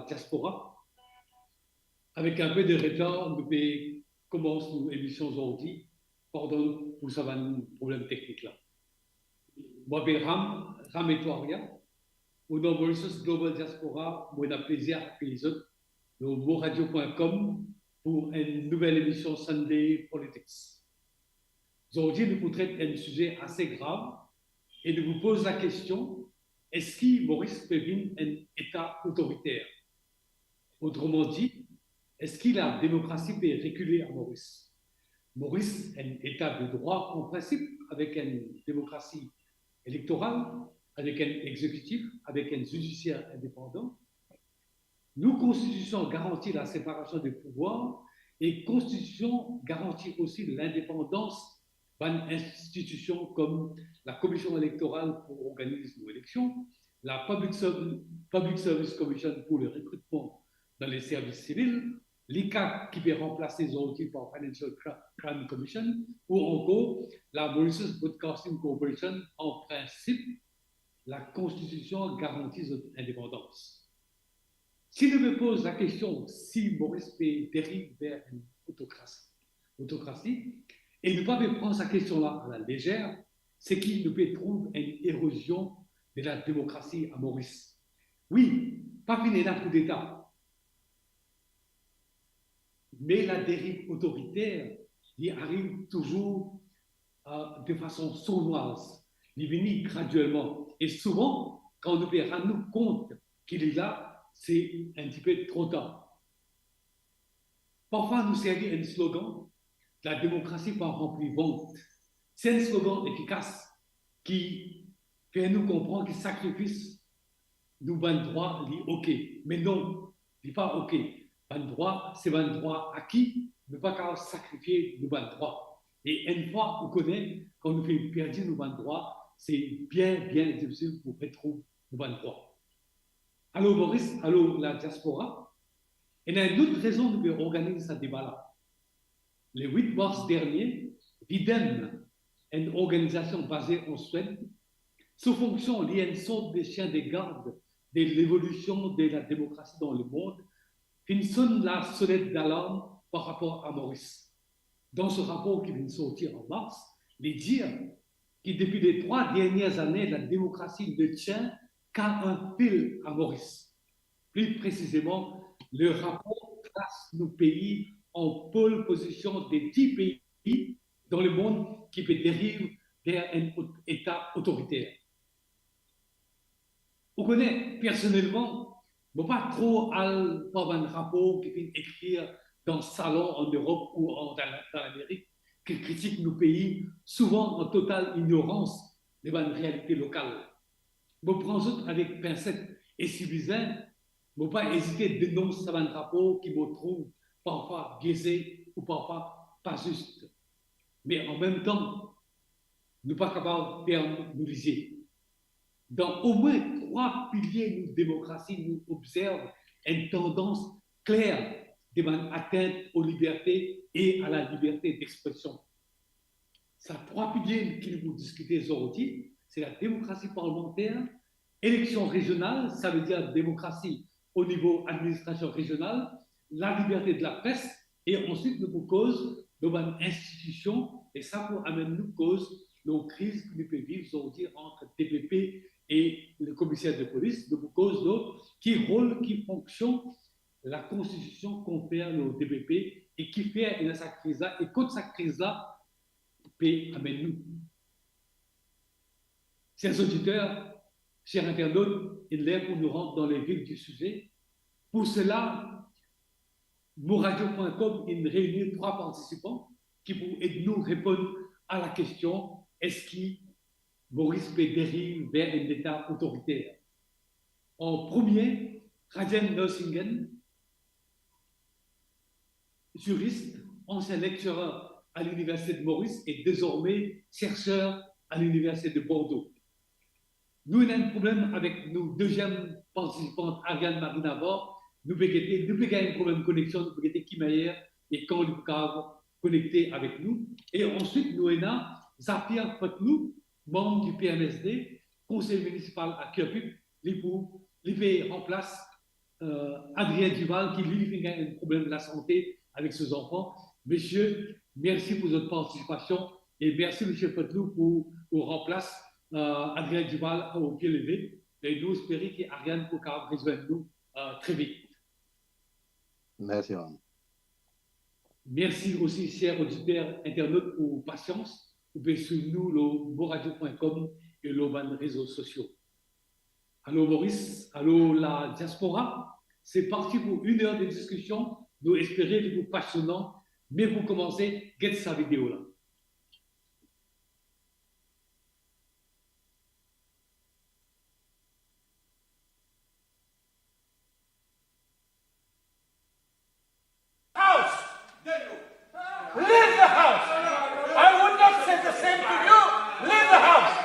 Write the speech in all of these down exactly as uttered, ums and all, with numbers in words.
diaspora. Avek inpe de retar, nou pe koumans nou emision zordi. Pardonn pou sa bann problem teknik la. Mo apel Ram, Ram Etwaria. O nom Mauritius Global Diaspora, mo ena plezir akeyir zot lor moradio pwin kom pou enn nouvel emision Sunday Politics. Zordi, nou pou tret enn size ase grav e nou pou poz lakestion, eski Moris pe vinn enn eta otoriter? Otroman di, eski lademokrasi pe rekile a Moris? Moris enn eta de drwa an prinsip, avek enn demokrasi elektoral, avek enn egzekitif, avek enn zidisier indepandan. Nou konstitision garanti laseparasion de pouvwar e konstitision garanti osi lindepandans bann institision kom Lakomision Elektoral pou organiz nou eleksion, la Public Serv-, Public Service Commission pou le rekritman dan leservis sivil, l'ICAC ki pe ranplase zordi par Financial Cri-, Crime Commission, ou ankor la Mauritius Broadcasting Corporation. An prinsip, lakonstitision garanti zot indepandans. Si nou pe poz lakestion si Moris pe deriv ver enn otokrasi, otokrasi, e nou pa pe pran sa kestion la alalezer, se ki nou pe trouv enn erozion de lademokrasi a Moris. Wi, pa finn ena koudeta, me laderiv otoriter, li ariv touzour, euh, de fason sournoiz. Li vini gradielman. E souvan, kan nou pe rann nou kont ki li la, se enn tipe tro tar. Parfwa, nou servi enn slogan, "Lademokrasi pa ranpli vant." Se enn slogan efikas ki fer nou konpran ki sakrifis nou bann drwa, li oke. Me non, li pa oke. Bann drwa, se bann drwa aki, nou pa kapav sakrifie nou bann drwa. E enn fwa ou kone, kan nou finn perdi nou bann drwa, se bien, bien difisil pou retrouv nou bann drwa. Alor Moris, alor ladiaspora, ena enn lot rezon nou pe organiz sa deba la. Le wit mars dernie, Videm, enn organizasion baze an Swed, so fonksion li enn sort de sien de gard de levolision de lademokrasi dan lemond, finn sonn lasonet dalarm par rapor a Moris. Dan so rapor ki vinn sorti an mars, li dir ki depi le trwa dernie ane, lademokrasi ne tien ka enn fil a Moris. Pli presizeman, le rapor klas nou pei an pol pozision de dis pei dan lemond ki pe deriv ver enn ot-, eta otoriter. Ou kone, personelman, mo pa tro al par bann rapor ki finn ekrir dan salon an Erop ou an, dan, dan Lamerik, ki kritik nou pei, souvan an total ignorans de bann realite lokal. Mo pran zot avek pinset e si bizin, mo pa ezite denons sa bann rapor ki mo trouv parfwa bieze ou parfwa pa zis. Me anmemtan, nou pa kapav ferm nou lizie. Dan omwin trwa pilie nou demokrasi, nou obzerv enn tandans kler de bann atint o liberte e a laliberte dexpresion. Sa trwa pilie ki nou pou diskite zordi, se lademokrasi parlmanter, eleksion rezional, savedir demokrasi o nivo administrasion rezional, laliberte de lapres, e answit nou pou koz lor bann institision, e sa pou amenn nou koz lor kriz ki nou pe viv zordi ant D P P e le komiser de polis. Nou pou koz lor ki rol, ki fonksion lakonstitision konfer lor D P P e kifer ena sa kriz la e kot sa kriz la pe amenn nou. Ser oditer, ser internot, inn ler pou nou rant dan le vif di size. Pou sela, moradio pwin kom inn reini trwa partisipan ki pou ed nou reponn a lakestion, eski Moris pe deriv ver enn leta otoriter? An premie, Rajen Nursingen, ziris, ansien lecturer a Liniversite de Moris e dezorme serser a Liniversite de Bordo. Nou ena enn problem avek nou deziem partisipant, Ariane Marie Navarre. Nou pe gete, nou pe gagn enn problem koneksion, nou pe gete ki manier e kan li pou kapav konekte avek nou. E answit, nou ena Zafir Fothlou, manm di P M S D, konsey minisipal a Kirkuk, li pou, li pe ranplas euh, Adrien Duval, ki li, li finn gagn enn problem lasante avek so zanfan. Misie, mersi pou zot partisipasion e mersi, Misie Potlou, pou, pou ranplas, euh, Adrien Duval o pie leve. E nou espere ki Ariane pou kapav rezwenn nou, euh, tre vit. Mersi, Ram. Mersi osi, ser oditer, internot, pou pasians. Ou pe swiv nou lor moradio pwin kom e lor bann rezo sosio. Alor, Moris, alor, ladiaspora, se parti pou enn er de diskision. Nou espere li pou pasionan, me pou koumanse, get sa video la. House! Leave the house! I would not say the same to you. Leave the house!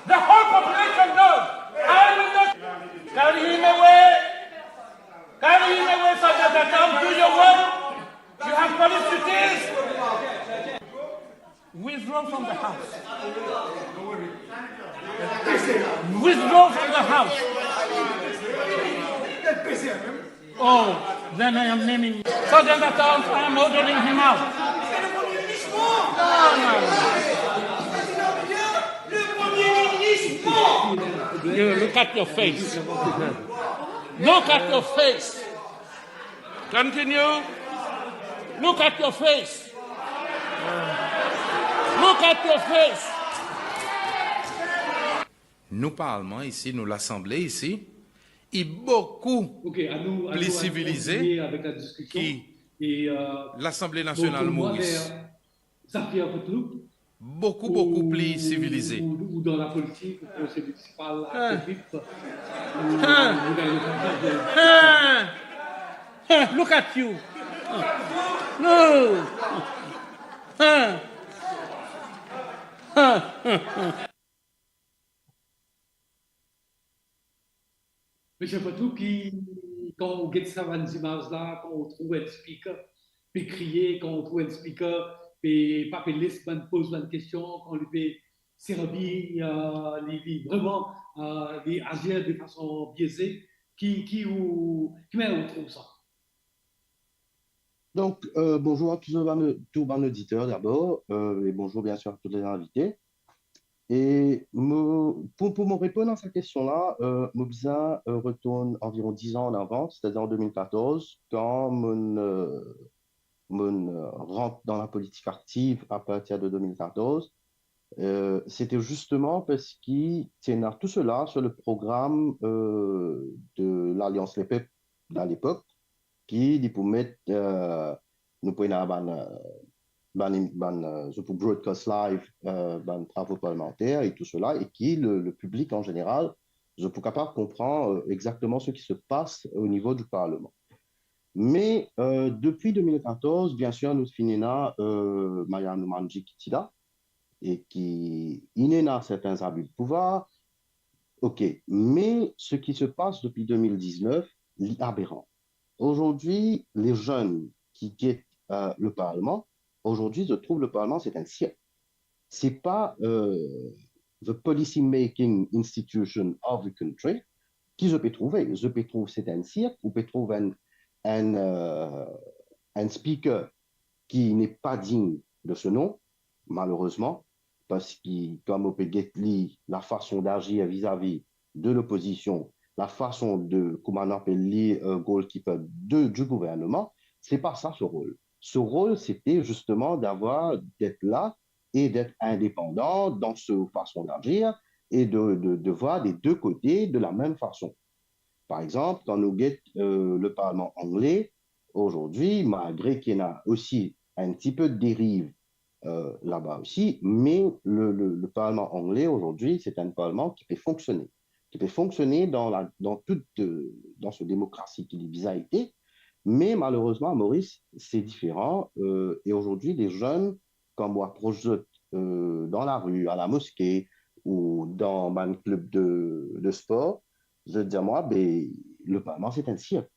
The whole population knows. I will not. Carry him away! Carry him away, Sergeant at Arms. Do your work. You have police duties. Withdraw from the house. Withdraw from the house. Oh, then I am naming Sergeant at Arms, I am ordering him out. No, no, no. You look at your face. Look at your face. Continue. Look at your face. Look at your face. Nou parlman isi, nou Lasanble isi, li boukou pli sivilize ki Lasanble Nasional Moris. Boukou, boukou pli sivilize. Ou dan lapolitik, ou konsey minisipal, look at you. No. Misie Potlou, ki, kan ou get sa bann zimaz la, kan ou trouv enn speaker pe kriye, kan ou trouv enn speaker pe, pa pe les bann poz bann kestion, kan li pe servi, euh, li, li vreman, euh, li azir de fason bieze, ki, ki ou, ki manier ou trouv sa? Donc, euh, bonjour à tous bann, tous bann oditer dabor, euh, et bonjour bien sûr à tous les invités. E mo, pou, pou mo reponn a sa kestion la, euh, mo bizin, euh, retourn anviron dix an an avan, setadir an de mil katorz, kan mo, euh, mo, euh, rant dan lapolitik aktiv apartir de de mil katorz. Euh, sete zisteman parski ti ena tou sela sur le program, euh, de Lalians Lepep a lepok, ki li pou met, euh, nou pou ena bann, euh, bann, bann, euh, zot pou broadcast live, euh, bann travo parlimanter e tou sela, e ki le, le piblik an zeneral, zot pou kapav konpran, euh, exakteman seki se pas o nivo di parleman. Me, euh, depi de mil katorz, bien sir, nou finn ena, euh, Maya Hanoumandjee ki ti la, e ki inn ena sertin zabi de pouvwar. Ok, me seki se pas depi de mil diznef, li aberan. Azordi, le zenn ki get, euh, le parleman, azordi, zot trouv le parleman, se enn sirk. Se pa, euh, the policy making institution of the country ki zot pe trouve. Zot pe trouv se enn sirk, ou pe trouv enn, enn, euh, enn speaker ki n'est pas digne de ce nom, malerezman, parski kan mo pe get li, lafason dazir vizavi de lopozision, lafason de, kouma nou apel li, euh, goalkeeper de, du gouverneman, se pa sa so rol. So rol, sete zisteman d'avoir, d'être là et d'être indépendant dans so fason d'agir et de, de, de voir des deux côtés de la même façon. Par exanp, kan nou get, euh, le parleman angle, azordi, malgre ki ena osi enn tipe de deriv, euh, laba osi, me le, le, le parleman angle azordi, se enn parleman ki pe fonksione, ki pe fonksione dan la, dan tout, euh, dan so demokrasi ki li bizin ete. Me malerezman, a Moris, se diferan, euh, e azordi, le zenn, kan mo apros zot, euh, dan lari, a lamoske, ou dan bann klib de, de spor, zot dir mwa, be, le parleman, se enn sirk.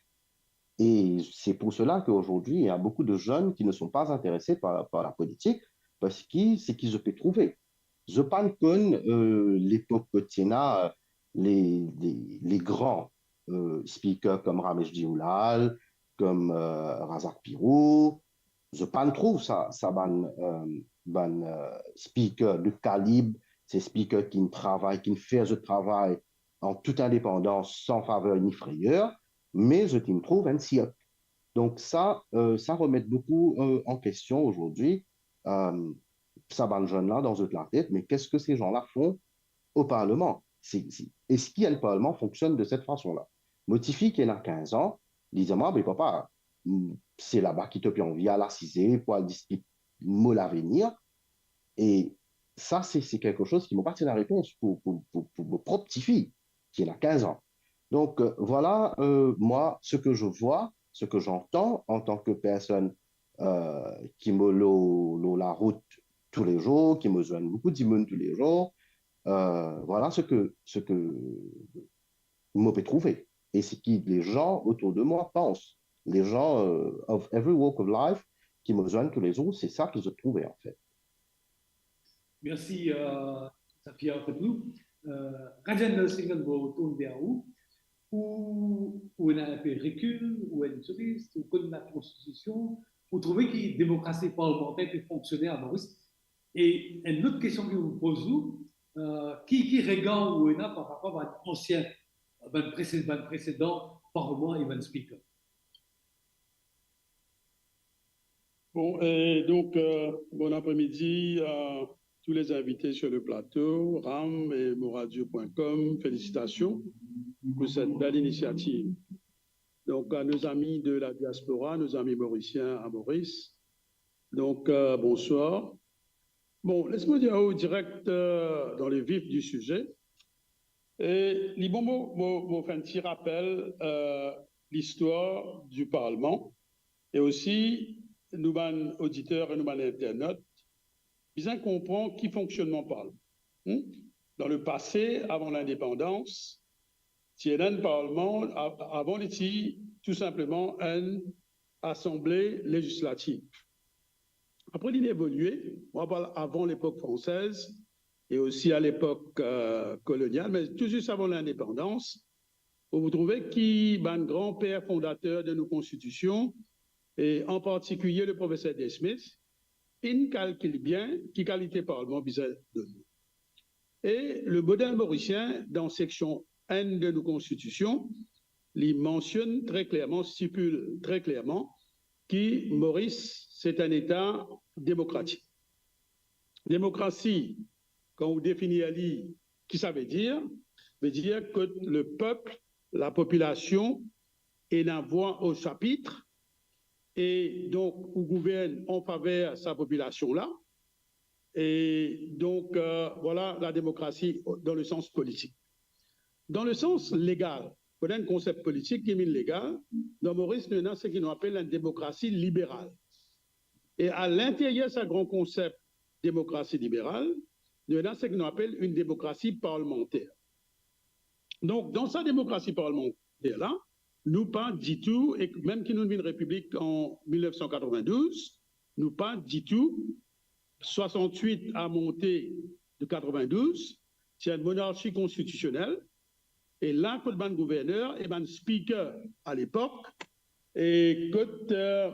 Et c'est pour cela qu'aujourd'hui, il y a beaucoup de jeunes qui ne sont pas intéressés par, par la politique, parski seki zot pe trouve. Zot pa konn, euh, lepok kot ti ena, euh, le, le, le gran, euh, speaker kom Ramesh Dhoolal, kom, euh, Razak Pirou. Zot pa'nn trouv sa, sa bann, euh, bann, euh, speaker de kalib, se speaker ki'nn travay, ki'nn fer zot travay an tout indepandans, san faver ni frayer, me zot inn trouv enn sirk. Donk sa, euh, sa remet boukou, euh, an kestion azordi, euh, sa bann zenn la dan zot latet, mais qu'est-ce que ces gens-là font au Parlement? C'est, c'est, est-ce qu'un Parlement fonctionne de cette façon-là? Mo tifi ki ena kinz an, li dir mwa, "Be papa, se laba ki to pe anvi al asize pou al diskit mo lavenir." E sa, se, se quelque chose ki mo pa ti ena repons pou, pou, pou, pou mo prop tifi, ki ena kinz an. Donc, euh, voilà, euh, moi, ce que je vois, ce que j'entends en tant que personne, euh, ki mo lor, lor larout tous les jours, ki mo zwenn boukou dimoun tous les jours. Euh, voilà ce que, ce que mo pe trouve. Et ce que les gens autour de moi pensent. Les gens, euh, of every walk of life ki mo zwenn tous les jours, c'est ça ki zot trouve, en fait. Mersi, euh, Safia Kotlou. Euh, Rajan Narasimhan, mo retourn ver ou. Ou, ou ena inpe rekil, ou enn ziris, ou konn lakonstitision, ou trouve ki demokrasi parlemanter pe fonksione a Moris? E enn lot kestion ki mo poz ou, euh, ki, ki regar ou ena par rapor a bann ansien, bann prese-, bann presedan parleman e bann speaker? Bon, euh, donc, euh, bon après-midi à tous les invités sur le plateau, Ram et Moradio point com. Félicitations pour cette belle initiative. Donc, à nos amis de la diaspora, nos amis mauriciens à Maurice. Donc, euh, bonsoir. Bon, les mo dir direct, euh, dans le vif du sujet. E li bon, mo, mo, mo fer enn ti rapel, euh, listwar di Parlman. E osi, nou bann oditer e nou bann internot bizin konpran ki fonksionnman Parlman. Hmm? Dan lepase, avan lindepandans, ti ena enn Parlman, a-, avan li ti tou sinpleman enn Asanble Lezislativ. Apre, li inn evolie, mo pa parl avan lepok fransez e osi a lepok, euh, kolonial, me tou zis avan lindepandans, ou pou trouve ki bann gran per fondater de nou konstitision, e an partikilie le profeser Desmith, inn kalkil bien ki kalite Parlman bizin donn nou. E lemodel morisien, dan seksion enn de nou konstitision, li mansionn tre klerman, stipil tre klerman ki Moris se enn eta demokratik. Demokrasi, kan ou definir li, ki sa ve dir? Ve dir kot lepep, lapopilasion ena vwa o sapit, e donk ou gouvern an faver sa popilasion la. E donk, euh, vwala, lademokrasi dan lesans politik. Dan lesans legal, pou ena enn konsep politik ki vinn legal, dan Moris nou ena seki nou apel enn demokrasi liberal. E alinteryer sa gran konsep demokrasi liberal, nou ena seki nou apel enn demokrasi parlmanter. Donk, dan sa demokrasi parlmanter la, nou pa ditou, e mem ki nou vinn repiblik an mil nef san katrovin-douz, nou pa ditou, swasant-wit a monte de katrovin-douz, ti enn monarki konstitisionel, e la kot bann gouverner e bann speaker alepok, e kot, euh,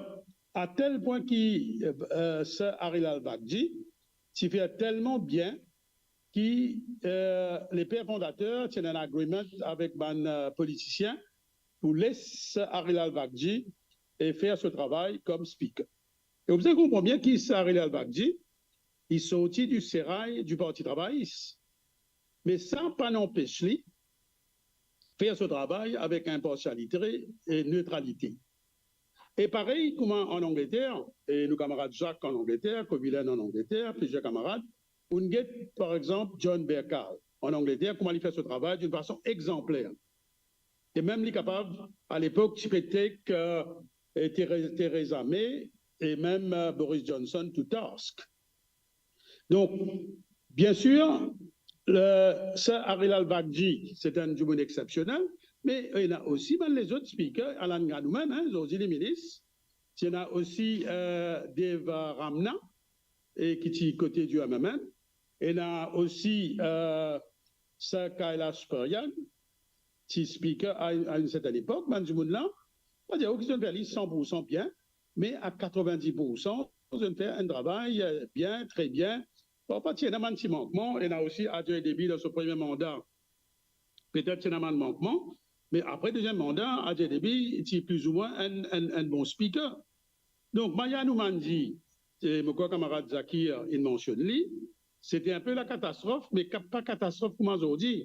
a tel pwin ki, euh, Sir Arilal Bakhji ti fer telman bien ki, euh, le per fondater ti ena enn agreement avek bann, euh, politisien pou les Sir Arilal Bakhji e fer so travay kom speaker. E ou bizin konpran bien ki Sir Arilal Bakhji, li sorti di seray di Parti Travayis. Me sa pa'nn anpes li fer so travay avek inparsialite e netralite. E parey kouma an Angleter, e nou kamarad Jacques an Angleter, Covilham an Angleter, plizier kamarad, ou'nn get, par exanp, John Bercow an Angleter, kouma li fer so travay d'une façon exemplaire. E mem li kapav, alepok, ti pe take, euh, e Theresa, Theresa May e mem, euh, Boris Johnson to task. Donk, biensir, le, Sir Arilal Bakhji, se enn dimoun exsepsionel, me ena osi bann lezot speaker, Alan Ganew mem, hein, zordi li minis, ti ena osi, euh, Deva Ramanan, e ki ti kote di M M M, ena osi, euh, Sir Kailash Pariyadh, ti speaker a, a enn sertenn epok, bann dimoun la, pa dir ki zot fer li san pour san bien, me a katrovin-dis pour san, zot fer enn travay, eh, bien, tre bien. Parfwa ti ena bann ti mankman, ena osi Adjei Deby dan so premie manda, petet ti ena bann mankman, me apre deziem manda, Adjei Deby ti plizoumwin enn, enn, enn bon speaker. Donk, Maya Hanoumandjee, eh, mo krwar kamarad Zakir inn mansionn li, sete enn pe lakatastrof, me ka-, pa katastrof kouma zordi.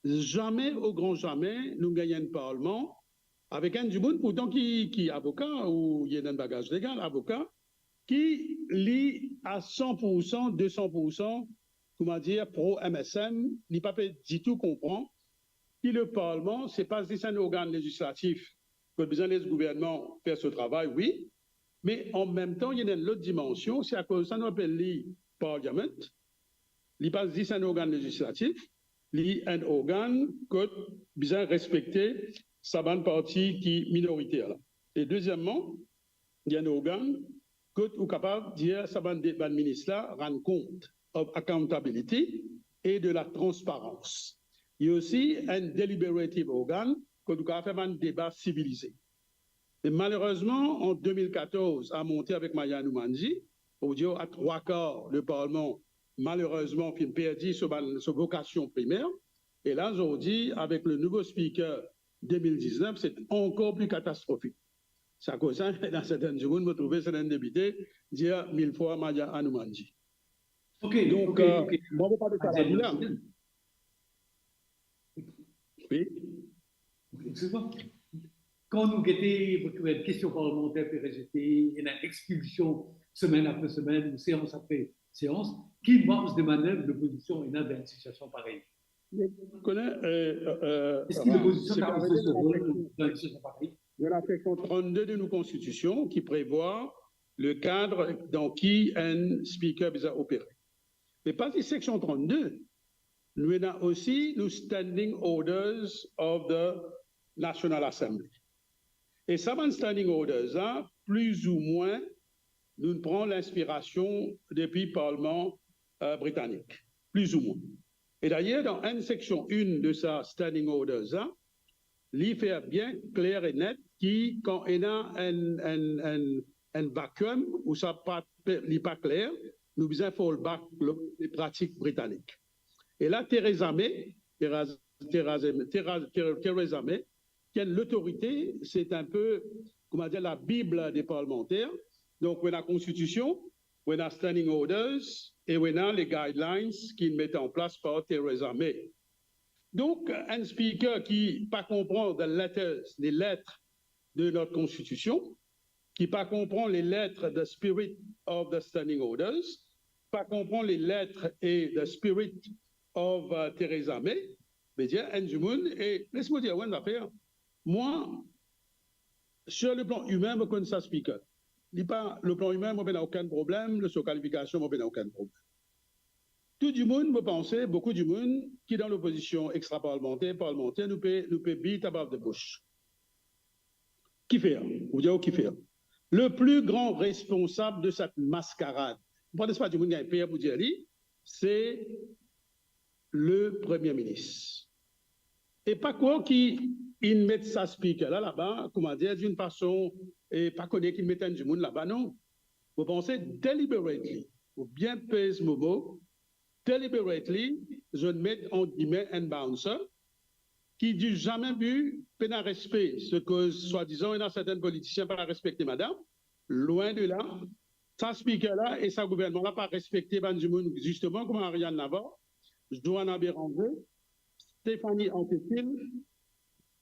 Zame o gran zame nou gagn enn parlman avek enn dimoun pourtan ki, ki avoka ou li ena enn bagaz legal, avoka, ki li a san pour san, de san pour san, kouma dir, pro M S M, li pa pe ditou konpran ki le parlman, se pa zis enn organn lezislatif kot bizin les gouvernman fer so travay, wi, me an mem tan, li ena enn lot dimansion, se akoz sa nou apel li parliament. Li pa zis enn organn lezislatif, li enn organn kot bizin respekte sa bann parti ki minoriter la. E dezieman, li enn organn kot ou kapav dir sa bann de, bann minis la rann kont of accountability e de la transparans. Li osi enn deliberative organn kot ou kapav fer bann deba sivilize. Me malerezman, an de mil katorz, a monte avek Maya Hanoumandjee, pou dir a trwa kar le parlman, malerezman, finn perdi so bann, so vokasion primer. E la, zordi, avek le nouvo speaker de mil diznef, se ankor pli katastrofik. Sa koz sa, dan sertenn dimoun, mo trouve sertenn depite dir mil fwa Maya Hanoumandjee. Ok, donk, ok, euh, ok. Mwa, mo pa de sa la. Wi. Excuse-moi. Kan nou gete, enn kestion parlemanter pe rezete, ena expilsion semenn apre semenn, ou seans apre seans, ki mars de manev lopozision ena dan enn sitiasion parey? Kone, euh, euh, eski lopozision kapav zwe so rol dan enn sitiasion parey? Ena seksion trannde de nou konstitision ki prevwar le kad dan ki enn speaker bizin opere. Me pa zis seksion trannde, nou ena osi nou Standing Orders of the National Assembly. E sa bann Standing Orders la, plizoumwin, nou pran linspirasion depi parlman, euh, britanik, plizoumwin. E dayer, dan enn seksion enn de sa Standing Orders la, li fer bien kler e net ki kan ena enn, enn, enn, enn vacuum ou sa pa, li pa kler, nou bizin fall back lor le pratik britanik. E la, Theresa May, Theresa, Theresa, Theresa, Theresa May, ki enn lotorite, se enn pe, kouma dir, la Bible des parlementaires. Donk, ou ena konstitision, ou ena Standing Orders, e ou ena le guidelines ki met an plas par Theresa May. Donk, enn speaker ki pa konpran the letters, les lettres de notre constitution, ki pa konpran le letre, the spirit of the Standing Orders, pa konpran le letre e the spirit of, euh, Theresa May, vedir enn dimoun, e les mo dir ou enn zafer, mwa, sur le plan imin, mo konn sa speaker. Li pa, le plan imin, mo pena okenn problem, le so kalifikasion, mo pena okenn problem. Tou dimoun, mo panse, boukou dimoun ki dan lopozision extraparlemanter, parlemanter, nou pe, nou pe beat above the bush. Kifer? Ou dir ou kifer? Le pli gran responsab de set maskarad, mo panse pa dimoun gagn per pou dir li, se le Premie Minis. E pa krwar ki inn met sa speaker la laba, kouma dir, dan enn fason, e pa kone ki inn met enn dimoun laba, non. Mo panse deliberately, mo bien pez mo mo, deliberately, zot met, ant gime, enn bouncer, ki di zame vi pena respe, se koz swadizan ena sertenn politisien pa respekte madam, lwin de la, sa speaker la e sa gouvernman la pa respekte bann dimoun, zisteman, kouma Ariane Navarre, Johanna Béranger, Stéphanie Anquetil,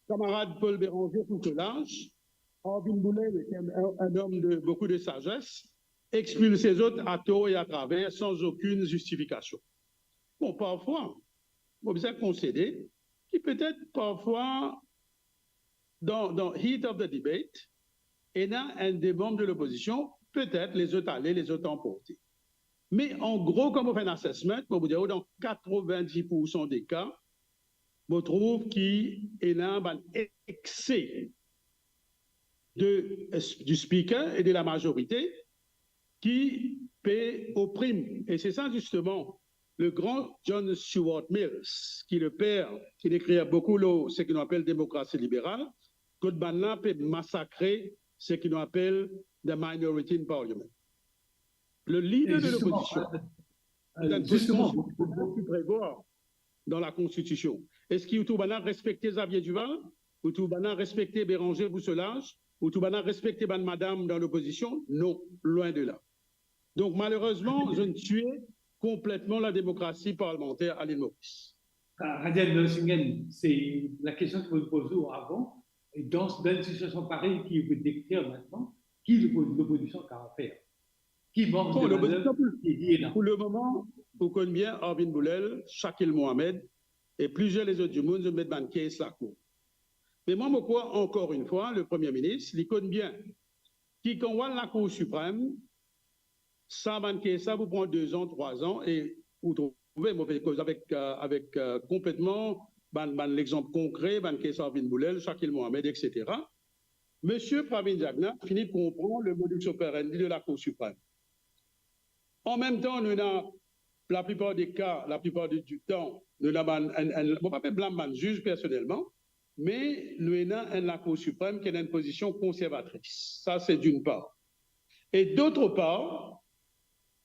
kamarad Paul Béranger pou so laz, Arvin Boulay, ki enn, enn, enn om de boukou de sazes, expilse zot a tor e a traver san okenn zistifikasion. Bon, parfwa, mo bizin konsede ki petet parfwa, dan, dan heat of the debate, ena enn de manm de lopozision, petet lezot ale, lezot anporte. Me an gro, kan mo fer enn assessment, mo pou dir ou, dan katrovin-dis pour san de ka, mo trouv ki ena bann ekse de, du speaker e de la mazorite ki pe oprim. E se sa, zisteman, le grand John Stuart Mill, ki le per, ki ekrir boukou lor seki nou apel demokrasi liberal, kot bannla pe masakre seki nou apel the minority in parliament. Le lider de lopozision, dan konstitisyon, ki prevwa dan la konstitisyon. Eski ou trouv bannla respekte Xavier Duval? Ou trouv bannla respekte Béranger Bousselage? Ou trouv bannla respekte bann madam dan lopozision? Non, lwin de la. Donk, malerezman, zot inn tue konpletman lademokrasi parlemanter a Lil Moris. Radian Nursingen, c'est la question que vous posez avant. Et dans, dans une situation pareille qui vous décrit maintenant, qui l'oppo- l'opposition a à faire? Qui manque Bon, de lopozision valeur pou, qui est là? pou lemoman, ou konn bien Arvin Boulel, Shakil Mohamed e plizier lezot dimoun, zot met bann kes lakour. Me mwa, mo krwar, ankor enn fwa, le Premie Minis, li konn bien ki kan ou al Lakour Siprem, sa bann kes la pou pran de zan, trwa zan, e ou trouve, mo pe koz avek, euh, avek, euh, konpletman bann, bann lexanp konkre, bann kes Arvin Boulel, Shakil Mohamed, et cetera. Misie Pravin Jagannath fini konpran le modus operandi de Lakour Siprem. An mem tan, nou ena, laplipar de ka, laplipar de, du tan, nou ena bann, enn, enn, mo pa pe blam bann ziz personelman, me nou ena enn Lakour Siprem ki ena enn pozision konservatris. Sa, se d'une part. E d'autre part,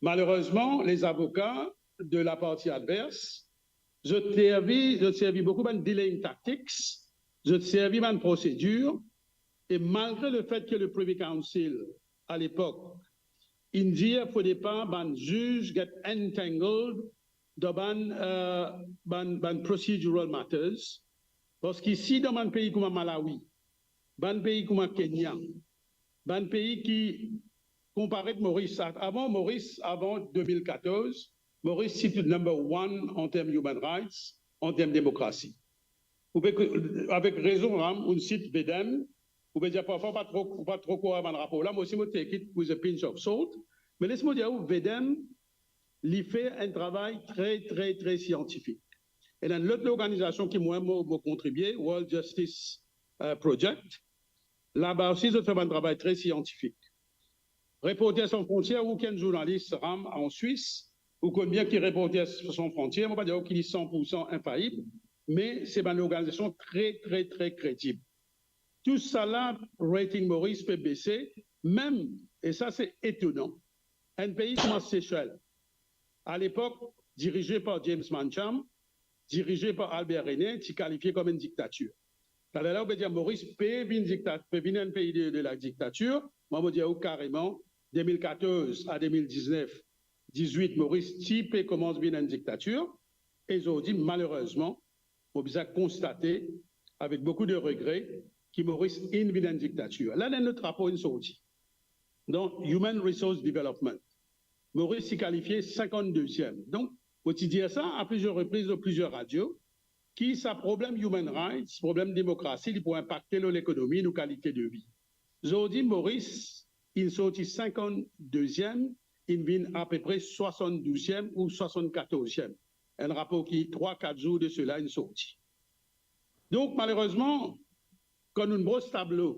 malerezman, lezavoka de laparti advers, zot servi, zot servi boukou bann delaying tactics, zot servi bann prosedir, e malgre lefet ki le Privy Council, a lepok, inn dir fode pa bann ziz get entangled dan bann, euh, bann, bann procedural matters, parski si dan bann pei kouma Malawi, bann pei kouma Kenya, bann pei ki konparet Moris, a-, avan Moris, avan de mil katorz, Moris ti number one an term human rights, an term demokrasi. Ou pe, avek rezon, Ram, ou sit VDEM, ou pe dir parfwa ou pa tro, ou pa tro krwar bann rapor la, mo osi mo take it with a pinch of salt, me les mo dir ou, VDEM, li fer enn travay tre, tre, tre siantifik. Ena enn lot lorganizasion ki mwa, mo, mo kontribie, World Justice, euh, Project. Laba osi, zot fer bann travay tre siantifik. Reporters Sans Frontières, ou ki enn zournalis, Ram, an Swis, ou konn bien ki Reporters Sans Frontières, mo pa dir ou ki li san pou san infaib, me se bann lorganizasion tre, tre, tre kredib. Tousala, rating Moris pe bese, mem, e sa se etonan, enn pei kouma Sesel, a lepok, dirize par James Mancham, dirize par Albert René, ti kalifie kom enn diktatir. Taler la, ou pe dir Moris pe vinn dikta-, pe vinn enn pei de, de ladiktatir. Mwa, mo dir ou kareman, de mil katorz a de mil diznef, dizwit, Moris ti pe koumans vinn enn diktatir. E zordi, malerezman, mo bizin konstate, avek boukou de regre, ki Moris inn vinn enn diktatir. La, enn lot rapor inn sorti. Dan Human Resource Development, Moris ti kalifie sinkant-deziem. Donk, mo ti dir sa a plizier repriz dan plizier radio, ki sa problem human rights, problem demokrasi, li pou inpakte lor lekonomi, nou kalite de vi. Zordi, Moris, inn sorti sinkant-deziem, inn vinn apepre swasann-douziem ou swasann-katorziem. Enn rapor ki trwa, kat zour de sela inn sorti. Donk, malerezman, kan nou bros tablo,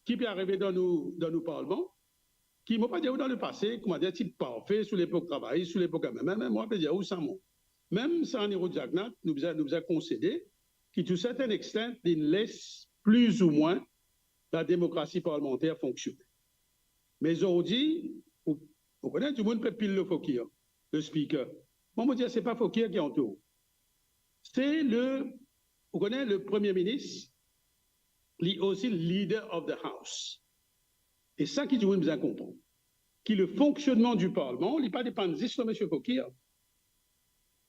ki pe arive dan nou, dan nou parlman, ki, mo pa dir ou dan lepase, koumadir ti parfe sou lepok travayis, sou lepok M M M, mwa, pe dir ou sa, mwa. Mem sa, Anirudh Jagannath, nou bizin, nou bizin konsede ki, to a certain extent, li les plis ou mwin lademokrasi parlmanter fonksione. Me zordi, ou, ou kone, dimoun pe pil lor Fokir, le speaker. Mwa, mo dir, se pa Fokir ki antour. Se le, ou kone, le Premie Minis, li osi leader of the House. E sa ki dimoun bizin konpran, ki le fonksionnman di parlman, li pa depann zis lor misie Fokir.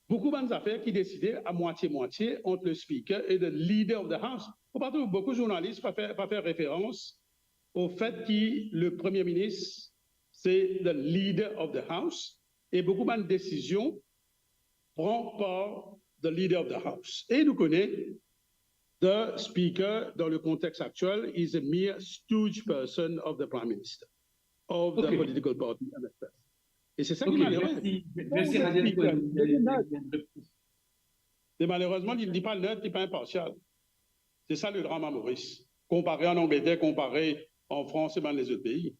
Boukou bann zafer ki deside a mwatie-mwatie ant le speaker e the leader of the House. Ou pa trouv boukou zournalis pa fer, pa fer referans o fet ki le Premie Minis se the leader of the House, e boukou bann desizion pran par the leader of the House. E nou kone, the speaker, dan le kontex aktiel, is a mere stooge person of the Prime Minister, of the Ok. political party M F F. E se sa ki Ok, malere. merci. Kan Merci, ou Radian, speaker, pour li donn note. une réponse. E malerezman, li, li pa net, li pa inparsial. Se sa le dram a Moris. Konpare an Angleter, konpare an Frans e bann lezot pei.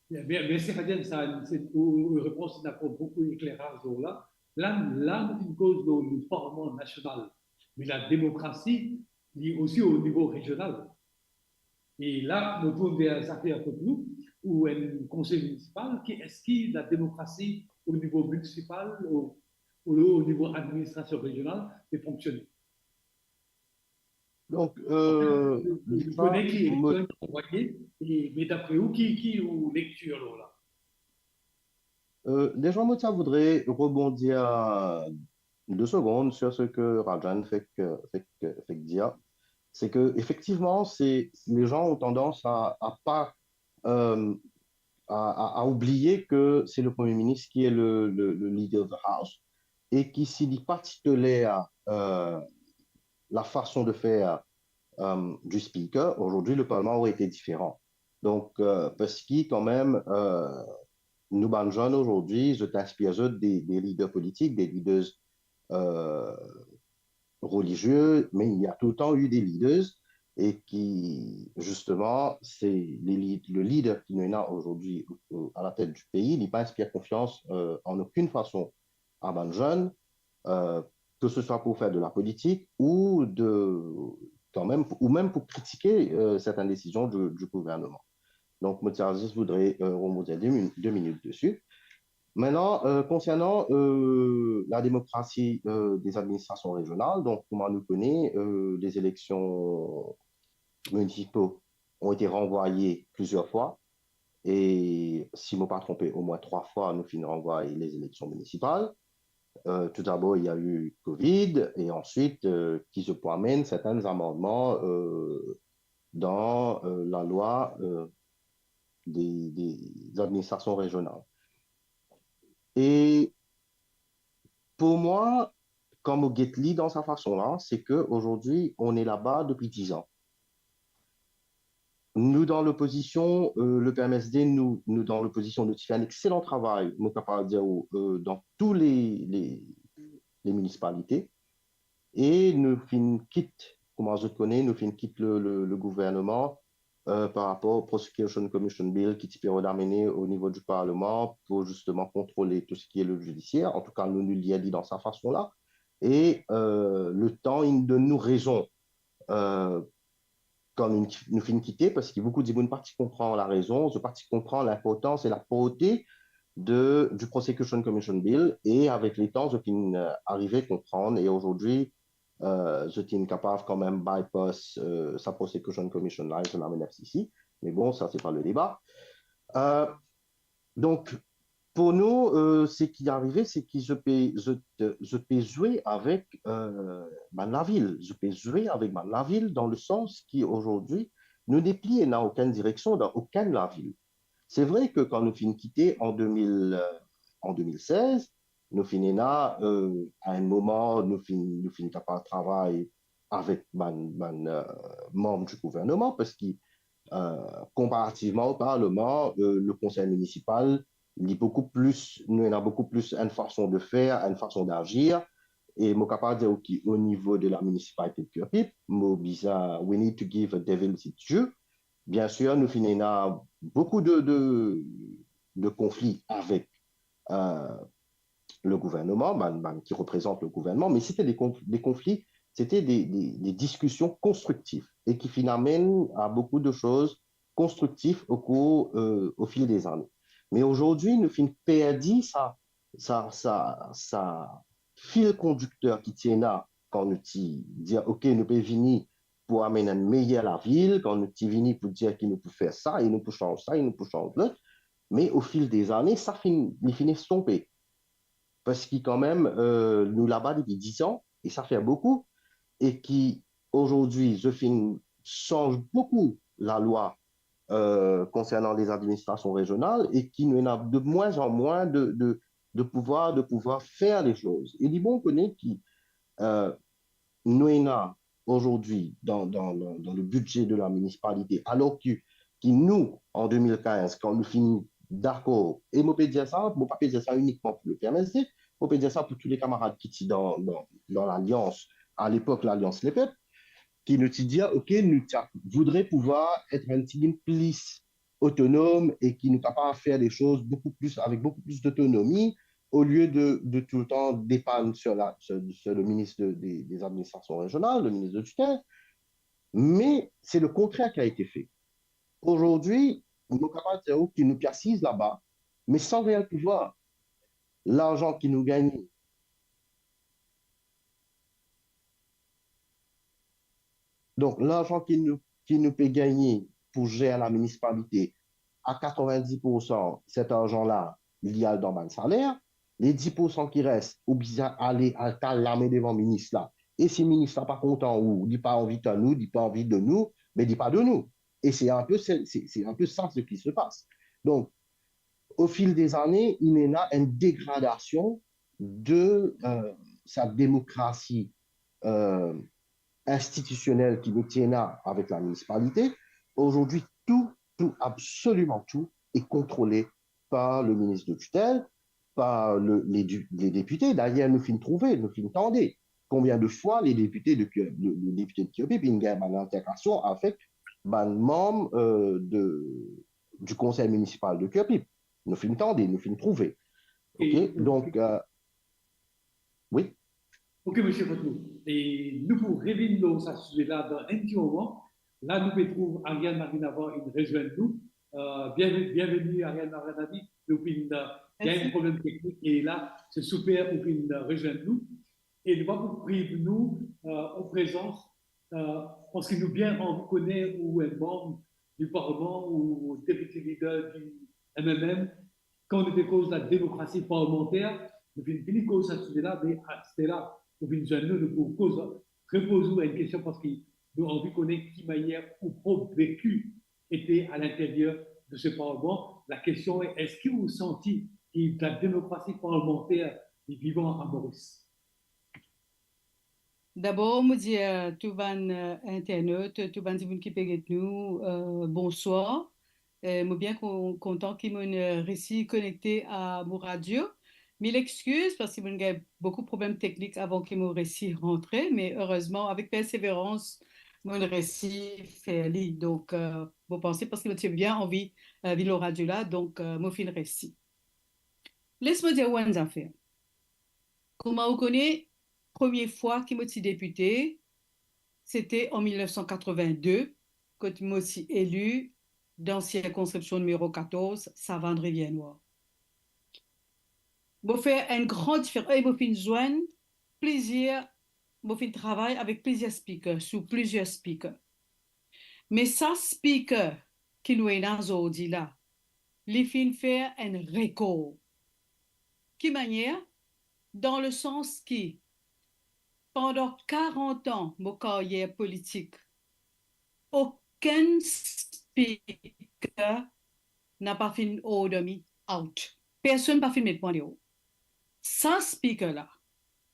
Bien, bien, merci, Radian. Ça, c'est, ou, ou réponse, ça apporte beaucoup d'éclairage là. La, la nou finn koz lor, lor Parlman Nasional, me lademokrasi, li osi o nivo rezional. E la, nou tourn ver zafer kot nou, ou enn konsey minisipal, ki eski lademokrasi o nivo minisipal, o, o, o nivo administrasion rezional, pe fonksione? Donk, euh, Ou kone ki eleksion anvoye, e, me dapre ou, ki, ki ou lektir lor la? Euh, déjà, mo ti voudrais rebondir deux secondes sur ce que Rajan fek, fek, fek dir. C'est que, effectivement, c'est, les gens ont tendance à, à pas, euh, à, à, à oublier que c'est le Premier ministre qui est le, le, le leader of the House et qui, si li pa ti toler, euh, la façon de faire, euh, du speaker, aujourd'hui, le Parlement aurait été différent. Donc, euh, parski kan mem, euh, nou bann zenn azordi, zot inspir zot de, de lider politik, de lider, euh, relizie, me li ena toultan eu de lider e ki, zisteman, se le, li- le lider ki nou ena azordi o- o- a latet di pei, li pa inspir konfians, euh, an okenn fason a bann zenn, euh, que ce soit pour faire de la politique ou de, quand même, ou même pour critiquer, euh, certaines décisions du, du gouvernement. Donc, mo ti zis voudrais, euh, rebondir deux min-, deux minutes dessus. Maintenant, euh, concernant, euh, la démocratie, euh, des administrations régionales, donc, kouma nou kone, euh, les élections municipaux ont été renvoyées plusieurs fois. E si mo pa tronpe, omwin trwa fwa nou finn ranvway les élections municipales. Euh, tout d'abord, il y a eu covid, et ensuite, euh, ki zot pou amenn certains amendements, euh, dans, euh, la loi, euh, des, des administrations régionales. Et pour moi, quand mo get li dan sa fason la, c'est que aujourd'hui, on est là-bas depuis dix ans. Nou dan lopozision, euh, le P M S D, nou, nou dan lopozision, nou ti fer enn exelan travay, mo kapav dir ou, euh, dan tou le, le, le minisipalite. E nou finn kit, kouma zot kone, nou finn kit le, le, le gouverneman, euh, par rapor Prosecution Commission Bill ki ti pe rod amene o nivo di Parleman pou zisteman kontrole tou seki e le zidisier. Antouka, nou, nou lir li dan sa fason la. E, euh, letan inn donn nou rezon, euh, kan nou, nou finn kite, parski boukou dimoun pa ti konpran larezon, zot pa ti konpran linportans e laporte de, du Prosecution Commission Bill, e avek letan, zot finn, euh, arive konprann, e azordi, euh, zot inn kapav kan mem bypass, euh, sa Prosecution Commission la, e zot amenn F C C. Me bon, sa, se pa le deba. Euh, donk, pou nou, euh, seki arive, seki zot pe, zot, zot pe zwe avek, euh, bann lavil. Zot pe zwe avek bann lavil dan le sans ki, azordi, nou nepli ena okenn direksion dan okenn lavil. Se vre ke kan nou finn kite an de mil, euh, an de mil sez, nou finn ena, euh, a enn moman, nou finn, nou finn kapav travay avek bann, bann, euh, manm di gouverneman, parski, euh, konparativman o Parleman, euh, le konsey minisipal, li boukou plis, nou ena boukou plis enn fason de fer, enn fason d'azir, e mo kapav dir ou ki o nivo de la minisipalite de Curepipe, mo bizin, we need to give a devil its due. Biensir, nou finn ena boukou de, de, de konfli avek, euh, le gouverneman, bann, bann ki reprezant le gouverneman, me sete de konf-, de konfli, sete de, de, de diskision konstriktif e ki finn amenn a boukou de soz konstriktif o kour, euh, o fil de zane. Me azordi, nou finn perdi sa, sa, sa, sa fil kondikter ki ti ena kan nou ti dir, ok, nou pe vini pou amenn enn meyer lavil, kan nou ti vini pou dir ki nou pou fer sa, e nou pou sanz sa, e nou pou sanz lot. Me o fil de zane, sa finn, li finn estonpe. Parski kan mem, euh, nou laba depi diz an, e sa fer boukou, e ki, azordi, zot finn sanz boukou lalwa, euh, konsernan les administrations régionales, e ki nou ena de moins en moins de, de, de pouvoir, de pouvoir faire des choses. E li bon kone ki, euh, nou ena azordi dan, dan, dan, dan le budget de la municipalité, alor ki, ki nou, an de mil kinz, kan nou finn dakor, e mo pe dir sa, mo pa pe dir sa inikman pou le P M S D, mo pe dir sa pou tou le kamarad ki ti dan, dan, dan Lalians, a lepok Lalians Lepep, ki nou ti dir, ok, nou ti a, voudre pouvoir et enn tigit plis otonom e ki nou kapav fer de soz boukou plis, avek boukou plis dotonomi, au lieu de, de tout le temps dépanner sur la, sur, sur le ministre de, des, des administrations régionales, le ministre de tutelle, mais c'est le contraire qui a été fait. Aujourd'hui, nou kapav dir ki nou pe asiz laba, me san reel pouvwar. Larzan ki nou gagne, donk, larzan ki nou, ki nou pe gagne pou zer la minisipalite, a katrevin-dis poursan, set larzan la, li al dan bann saler. Les dis poursan ki res, oblize ale al kal lame devan minis la. E si minis la pa kontan ou, li pa anvi tann ou, li pa anvi donn ou, be li pa donn ou. E se inpe se, se, se inpe sa se ki se pas. Donk, au fil des années, il y a une dégradation de, euh, sa demokrasi, euh, institisionel ki nou ti ena avek la minisipalite. Aujourd'hui, tout, tout, absolument tout est contrôlé par le ministre de tutelle, par le, les, du- les députés. D'ailleurs, nou finn trouve, nou finn tande konbien de fwa les députés de Cuer- le, le député de Curepipe inn gagn bann alterkasion avek bann manm, euh, de, du conseil municipal de Curepipe. Nou finn tande, nou finn trouve. Ok, donk, euh, wi. Ok, Misie Fotno. E nou pou revinn lor sa size la dan enn ti moman. La, nou pe trouv Ariane Marinava inn rezwenn nou. Euh, bienve- bienveni, Ariane Marinava. Nou finn, euh, gagn problem teknik e la, se super ou finn, euh, rezwenn nou. E nou pa pou priv nou, euh, ou prezans, euh, parski nou bien anvi kone ou enn manm di parlman ou depite lider di M M M, kan nou pe koz la demokrasi parlmanter, nou finn fini koz sa size la, me aster la, ou vinn zwenn nou, nou pou koz, repoz ou enn kestion, parski nou anvi kone ki manier ou prop veki ete a linteryer de se parlman. La kestion e, eski ou santi ki la demokrasi parlmanter li vivan a Moris? Dabor, mo dir, euh, tou bann, euh, internat, tou bann dimoun ki pe get nou, euh, bonswar. Euh, mo bien kon- kontan ki mo'nn, euh, resi konekte a mo radio. Mil exkiz, parski mo'nn gagn boukou problem teknik avan ki mo resi rantre, me erezman, avek perseverans, mo'nn resi fer li. Donk, euh, mo panse parski mo ti bien anvi, euh, vinn lor radio la, donk, euh, mo finn resi. Les mo dir ou enn zafer. Kouma ou kone, premie fwa ki mo ti depite, sete an mil nef san katrevin-de, kot mo ti eli dan sirkonskripsion nimero katorz, Savann Rivier Nwar. Mo fer enn gran diferans, e mo finn zwenn plizier, mo finn travay avek plizier spiker, sou plizier spiker. Me sa spiker ki nou ena zordi la, li finn fer enn rekor. Ki manier? Dan le sans ki, pandan karant an mo karyer politik, okenn spiker napa finn order mi out. Personn pa finn met mwa deor. Sa spiker la,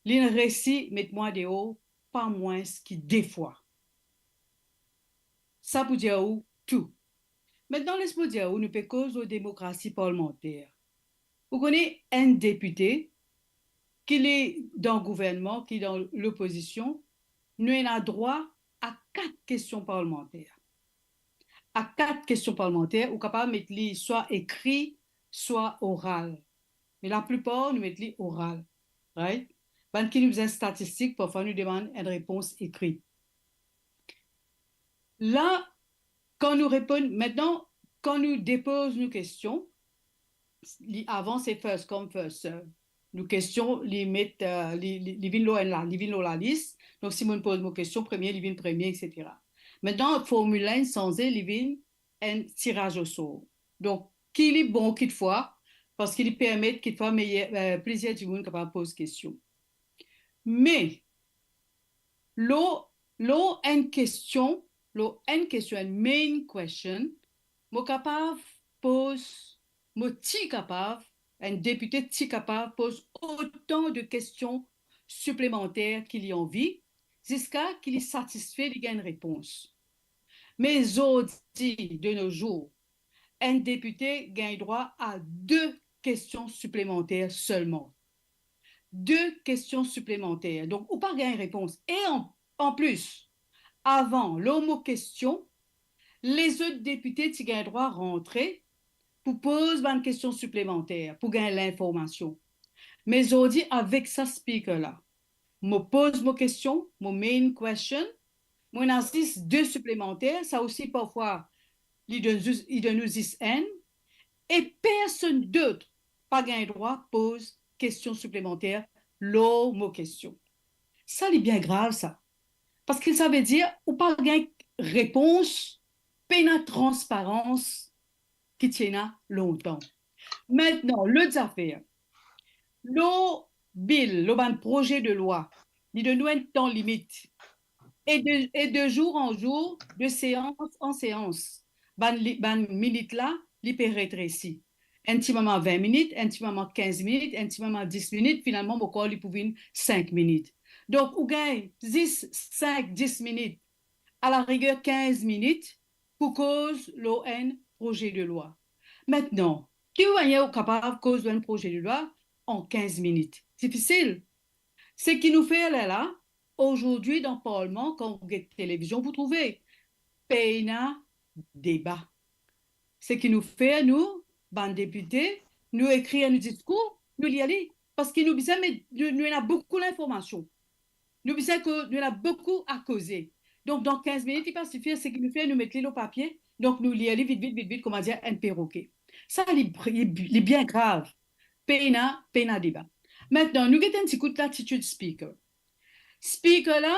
linn resi met mwa deor pa mwins ki de fwa. Sa pou dir ou tou. Aster, les mo dir ou, nou pe koz lor demokrasi parlmanter. Ou kone, enn depite, ki li dan gouvernman, ki dan lopozision, nou ena drwa a kat kestion parlmanter. A kat kestion parlmanter, ou kapav met li swa ekri, swa oral. Me laplipar, nou met li oral. Right? Bann ki nou bizin statistik, parfwa nou demann enn repons ekri. La, kan nou reponn, aster, kan nou depoz nou kestion, li, avan se first come, first serve. Nou kestion, li met, euh, li, li, li vinn lor enn la, li vinn lor lalis. Donk, si mo'nn poz mo kestion premie, li vinn premie, et cetera. Aster, formil la inn sanze, li vinn enn tiraz osor. Donk, ki li bon kitfwa, parski li permet kitfwa meyer, euh, plizier dimoun kapav poz kestion. Me, lor, lor enn kestion, lor enn kestion, enn main question, mo kapav poz, mo ti kapav, enn depite ti kapav poz otan de kestion siplemanter ki li anvi, ziska ki li satisfe, li gagn repons. Me zordi, de nos jours, enn depite gagn drwa a de kestion siplemanter selman. De kestion siplemanter. Donk, ou pa gagn repons. E an, an plis, avan, lor mo kestion, lezot depite ti gagn drwa rantre pou poz bann kestion siplemanter, pou gagn linformasion. Me zordi avek sa speaker la, mo poz mo kestion, mo main question, mo ena zis de siplemanter, sa osi parfwa li donn zis, li donn nou zis enn, e personn dot pa gagn drwa poz kestion siplemanter lor mo kestion. Sa li bien grav sa. Parski sa vedir ou pa gagn repons, pena transparans ki ti ena lontan. Aster, lot zafer, lor bil, lor bann proze de lwa, li donn nou enn tan limit. E de, e de zour an zour, de seans an seans, bann li, bann minit la, li pe retresi. Enn ti moman vin minit, enn ti moman kinz minit, enn ti moman dis minit, finalman, mo krwar li pou vinn sink minit. Donk, ou gagn zis sink, dis minit, alariger kinz minit, pou koz lor enn proze de lwa. Aster, ki manier ou kapav koz lor enn proze de lwa an kinz minit? Difisil. Seki nou fer lerla, azordi dan parlman, kan ou get televizion, pou trouve, pena deba. Seki nou fer, nou, bann depite, nou ekrir nou diskour, nou lir li, parski nou bizin met, nou, nou ena boukou linformasion. Nou bizin ke, nou ena boukou a koze. Donk, dan kinz minit, li pa sifir, seki nou fer, nou met li lor papie, donk nou lir li vit, vit, vit, vit, koumadir enn perroquet. Sa, li, li, li bien grav. Pena, pena deba. Aster, nou get enn ti kout latitid speaker. Speaker la,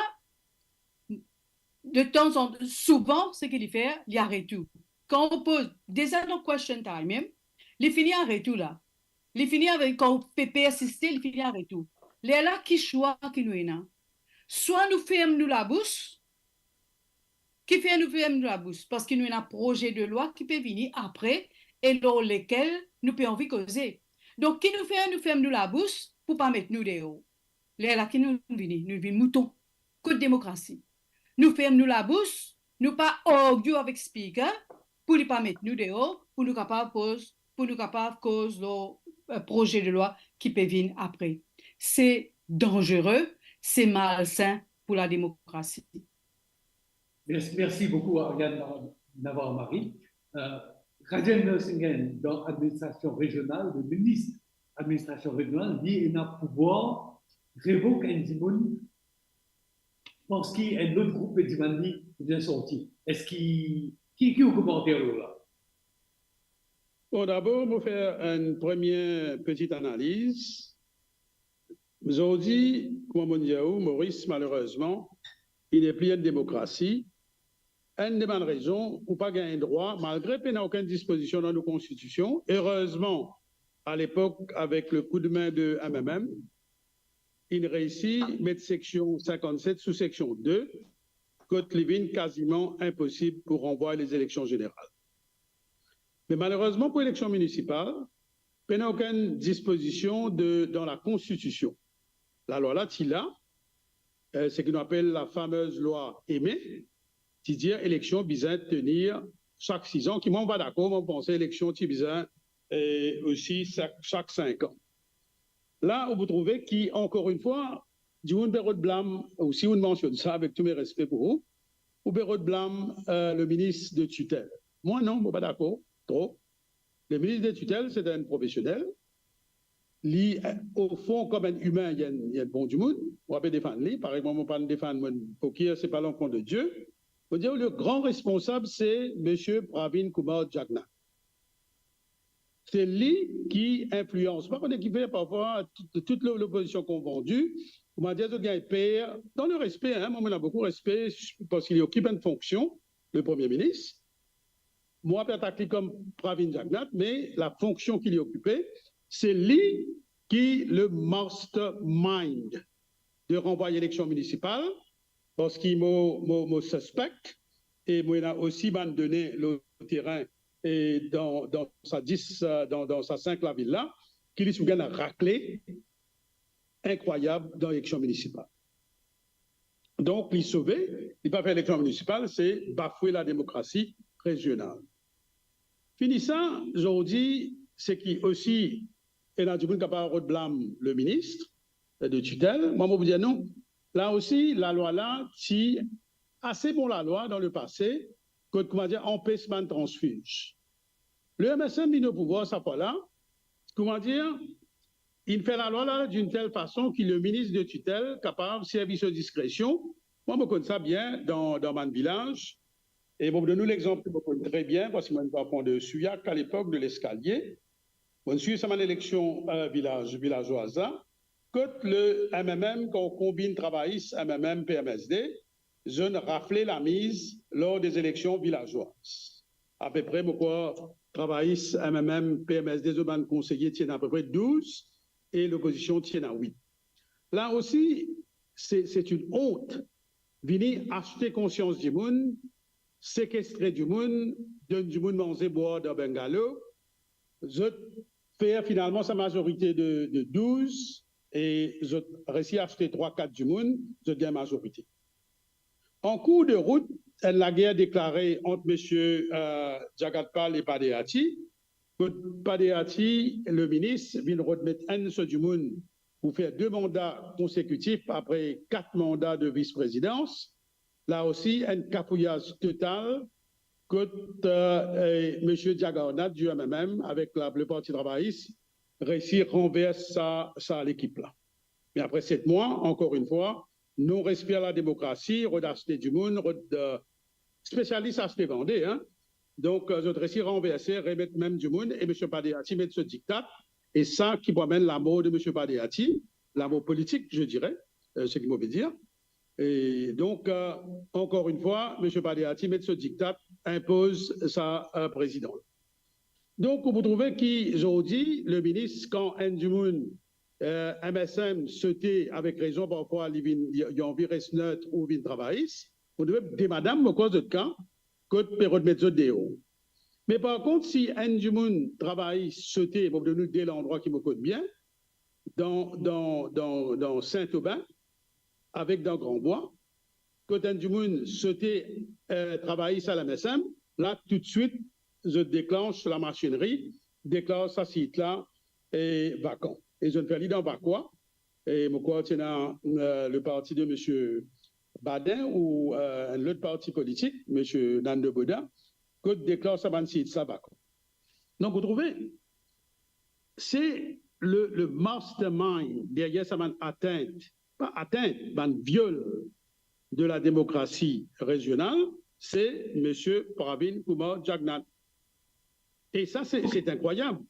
de tanzantan, souvan, seki li fer, li aret ou. Kan ou poz, deza dan question time mem, li fini aret ou la. Li fini aret, kan ou pe persiste, li fini aret ou. Lerla, ki swa ki nou ena? Swa nou ferm nou labous, ki fer nou ferm nou labous? Parski nou ena proze de lwa ki pe vini apre e lor lekel nou pe anvi koze. Donk, ki nou fer? Nou ferm nou labous pou pa met nou deor. Lerla ki nou vini, nou vinn mouton. Kot demokrasi? Nou ferm nou labous, nou pa argue avek speaker pou li pa met nou deor, pou nou kapav poz, pou nou kapav koz lor, eh, proze de lwa ki pe vinn apre. Se danzere, se malsin pou lademokrasi. Mersi, mersi boukou, Ariane Nav-, Navarro-Marie. Euh, Rajesh Narasimhan, dan administrasion rezional, le minis administrasion rezional, li ena pouvwar revok enn dimoun parski enn lot group pe dimann li pou vinn sorti. Eski, ki, ki ou komanter lor la? Bon, dabor, mo fer enn premie peti analiz. Zordi, kouma mo dir ou, Moris, malerezman, li nepli enn demokrasi. Enn de bann rezon, ou pa gagn drwa, malgre pena okenn dispozision dan nou konstitision, erezman, alepok, avek le koudmin de M M M, inn reisi met seksion sinkannset sou seksion de, kot li vinn kaziman inposib pou ranvway lezileksion zeneral. Me malerezman, pou eleksion minisipal, pena okenn dispozision de, dan lakonstitision. Lalwa la ti la, eh, seki nou apel la famez lwa Aimé, ti dir eleksion bizin tenir sak sis an, ki mwa mo pa dakor, mo panse eleksion ti bizin, eh, osi sak, sak sink an. La, ou pou trouve ki, ankor enn fwa, dimoun pe rod blam, ou si ou mansionn sa, avek tou me respe pou ou, ou pe rod blam, eh, le minis de titel. Mwa non, mo pa dakor tro. Le minis de titel, se enn profesionel. Li, eh, o fon, kom enn imin, li enn, li enn bon dimoun. Mo pe defann li. Parey mwa, mo pa'nn defann, mo, Prokir, se pa lankont de Die. Mo dir, le gran responsab, se misie Pravin Kumar Jagannath. Se li ki inflians. Pa kone kifer, parfwa, tout, tout lo-, lopozision konfondi, koumadir, zot gagn per, dan le respe, hein, mwa, mo ena boukou respe, parski li okip enn fonksion, le premie minis. Mwa, pa atak li kom Pravin Jagannath, me lafonksion ki li okipe, se li ki le mastermind de ranvway eleksion minisipal, parski mo, mo, mo sispek, e mo ena osi bann done lor terin, e dan, dan sa dis, dan, dan sa sink lavil la, ki li ti pou gagn rakle inkrwayab dan eleksion minisipal. Donk, li sove, li pa fer eleksion minisipal, se bafwe lademokrasi rezional. Fini sa, zordi, seki osi, ena dimoun kapav rod blam le minis de titel. Mwa, mo pou dir nou, la osi, lalwa la ti ase bon lalwa dan lepase, kot, koumadir, anpes bann transfiz. Le M S M vinn o pouvwar sa fwa la, koumadir, inn fer lalwa la d'une telle façon ki le ministre de tutelle kapav servi so diskresion. Mwa, mo konn sa bien dan, dan bann vilaz. E mo pou donn ou lexanp ki mo konn tre bien, parski mo ti anfan de Souillac a lepok, de Leskalie. Mo ti swiv sa bann eleksion, eh, vilaz, vilazwaz la, kot le M M M, kan konbinn travayis, M M M, P M S D, zot inn rafle lamiz lor de eleksion vilazwaz. Apepre, mo krwar, travayis, M M M, P M S D, zot bann konseye ti ena apepre douz e lopozision ti ena wit. La osi, se, se enn ont. Vini aste konsians dimoun, sekestre dimoun, donn dimoun manze, bwar dan bungalow. Zot fer finalman sa mazorite de, de douz e zot resi aste trwa, kat dimoun, zot gagn mazorite. An kour de rout, enn lager deklare ant misie, eh, Jagatpal e Padehati, kot Padehati, le minis, vinn rod met enn so dimoun pou fer de manda konsekitif apre kat manda de vis-prezidans. La osi, enn kafouyaz total, kot, eh, eh, misie Jagannath di M M M avek la, le Parti Travayis resi ranvers sa, sa lekip la. Me apre set mwa, ankor enn fwa, non-respe a lademokrasi, rod aste dimoun, rod, eh, spesialis aste vande, hein. Donk, eh, zot resi ranverse, remet mem dimoun, e misie Padehati met so diktat, e sa ki pou amenn lamor de misie Padehati, lamor politik, je dirais, eh, ce qui mo ve dir. E donk, eh, ankor enn fwa, misie Padehati met so diktat, inpoz sa, eh, prezidan. Donk, ou pou trouve ki zordi, le minis, kan enn dimoun, eh, M S M sote avek rezon, parfwa li vinn, li, li anvi res net ou vinn travayis, ou dwe demann, mo krwar zot ka, kot pe rod met zot deor. Me par kont, si enn dimoun travayis sote, mo donn ou de landrwa ki mo konn bien, dan, dan, dan, dan Saint-Aubin, avek dan Grand Bois, kot enn dimoun sote, eh, travayis a la M S M, la toutswit zot deklans lamasinri, deklar sa sit la, eh, vakan. E zot fer li dan Vacoas, e mo krwar ti ena, eh, le parti de misie Baden ou, eh, enn lot parti politik, misie Nando Bodin, kot deklar sa bann sit la vakan. Donk, ou trouve, se le, le mastermind deryer sa bann atint, pa atint, bann viol de la demokrasi rezional, se misie Pravind Kumar Jagannath. E sa, se, se inkrwayab.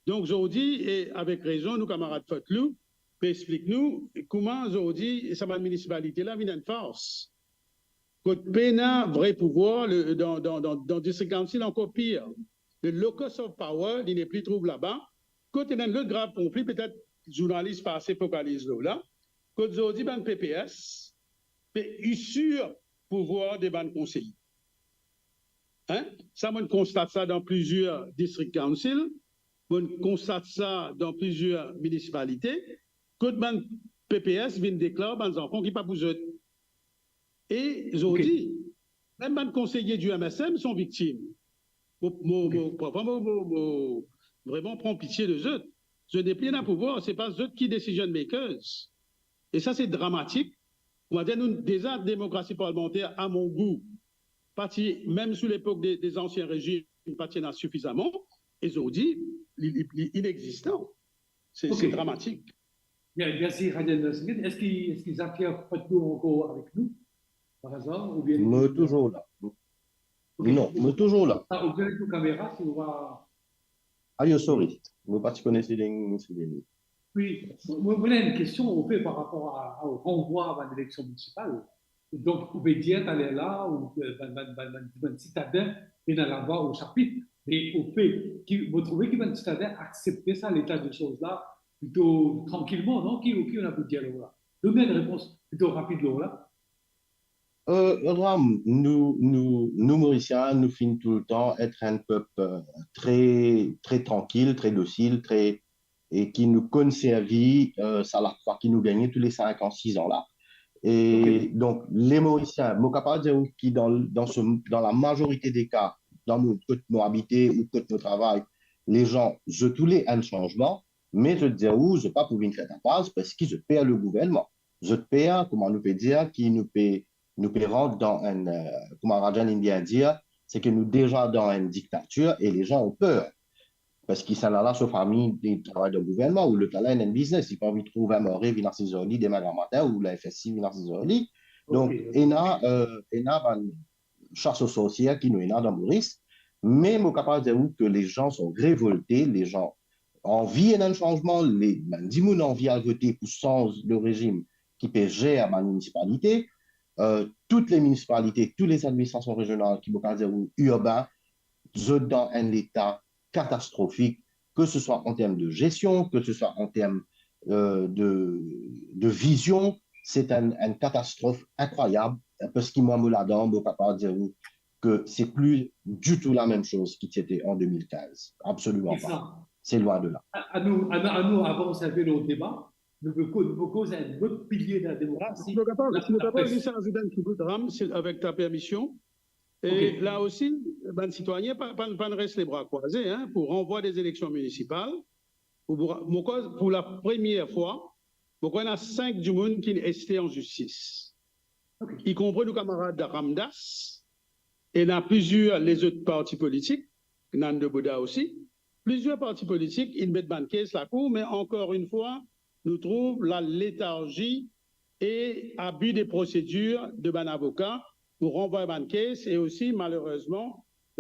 Donk, zordi, e avek rezon, nou kamarad Fothlou pe explik nou kouma zordi sa bann minisipalite la vinn enn fars. Kot pena vre pouvwar, le, dan, dan, dan, dan district council, ankor pir. Le locus of power, li nepli trouv laba. Kot ena enn lot grav konfli, petet zournalis pa ase fokaliz lor la. Kot zordi bann P P S pe isir pouvwar de bann konseye. Hein? Sa, mo'nn konstat sa dan plizier district council, mo'nn konstat sa dan plizier minisipalite, kot bann P P S vinn deklar bann zanfan ki pa pou zot. E zordi, mem bann konseye di M S M son viktim. Mo, mo, mo, parfwa, mo, mo, mo vreman pran pitie de zot. Zot nepli ena pouvwar, se pa zot ki decision makers. E sa, se dramatik. Mo dir nou, deza, demokrasi parlimanter, a mon gou, pa ti, mem sou lepok de, de zansien rezim, pa ti ena sifizaman, e zordi, li, li, li inexistan. Se, se dramatik. Bien, mersi, Radian Singh. Eski, eski Zafer Fothlou ankor avek nou, par azar, oubien... Mo touzour la. Non, mo touzour la. Ah, ou gagn tou kamera, si ou va... Ah, yo, sorry. Mo pa ti kone si li, si li... Wi, mo, mo ena enn kestion, anfet, par rapor a, a, o ranvwa a bann eleksion minisipal. Donk, ou pe dir taler la, ou, eh, bann, bann, bann, bann, bann sitadin pena lavwa o sapit, me anfet, ki, mo trouve ki bann sitadin aksepte sa leta de soz la plito trankilman, non? Ki, ki ou ena pou dir lor la? Donn enn repons plito rapid lor la. Euh, Ram, nou, nou, nou Morisien, nou finn toultan et enn pep, euh, tre, tre trankil, tre dosil, tre, e ki nou konn servi, euh, sa lafwa ki nou gagne tou le sink an, sis an la. E donk, le Morisien, mo kapav dir ou ki dan, dan se, dan la mazorite de ka, dan mo, kot mo abite ou kot mo travay, lezan, zot oule enn sanzman, me zot dir ou, zot pa pou vinn fer tapaz parski zot per le gouvernman. Zot per, kouma nou pe dir, ki nou pe, nou pe rant dan enn, euh, kouma Radian inn bien dir, se ke nou deza dan enn diktatir e lezan inn per. Parski sa la, so fami, li travay dan gouvernman, ou lotala ena enn biznes, li pa anvi trouv enn mare vinn asiz ar li demin gramatin, ou la F S C vinn asiz ar li. Donk, ena, euh, ena bann sas o sorsier ki nou ena dan Moris, me mo kapav dir ou ke les gens sont révoltés, les gens anvi ena enn sanzman, les, bann dimoun anvi al vote pou sanz le rezim ki pe zer bann minisipalite. Euh, tout les municipalités, tout les administrations régionales ki mo kapav dir ou irben, zot dan enn leta katastrofik, ke se swa an term de gestion, ke se swa an term, euh, de, de vizion, se enn, enn katastrof inkrwayab, parski mwa, mo ladan, mo kapav dir ou ke se pli ditou la mem soz ki ti ete an de mil kinz. Absoliman pa. Se lwin de la. A, anou, anou, anou avans enn pe lor deba. Nou pe ko-, nou pe koz enn lot pilie de la demokrasi, si mo kapav, la, si mo la kapav pres. Zis azout enn ti bout, Ram, si, avek ta permision. E la osi, bann sitwayin pa, pa, pa res lebra krwaze, hein, pou ranvwa de eleksion minisipal. Pou, pou, mo krwar, pou la premie fwa, mo krwar ena sink dimoun ki inn este an zistis. Ikonpri nou kamarad Ramdas, ena plizier lezot parti politik, Nando Bouda osi, plizier parti politik inn met bann kes lakour, me ankor enn fwa, nou trouv la letarzi e abi de prosedir de bann avoka pou ranvway bann kes, e osi, malerezman,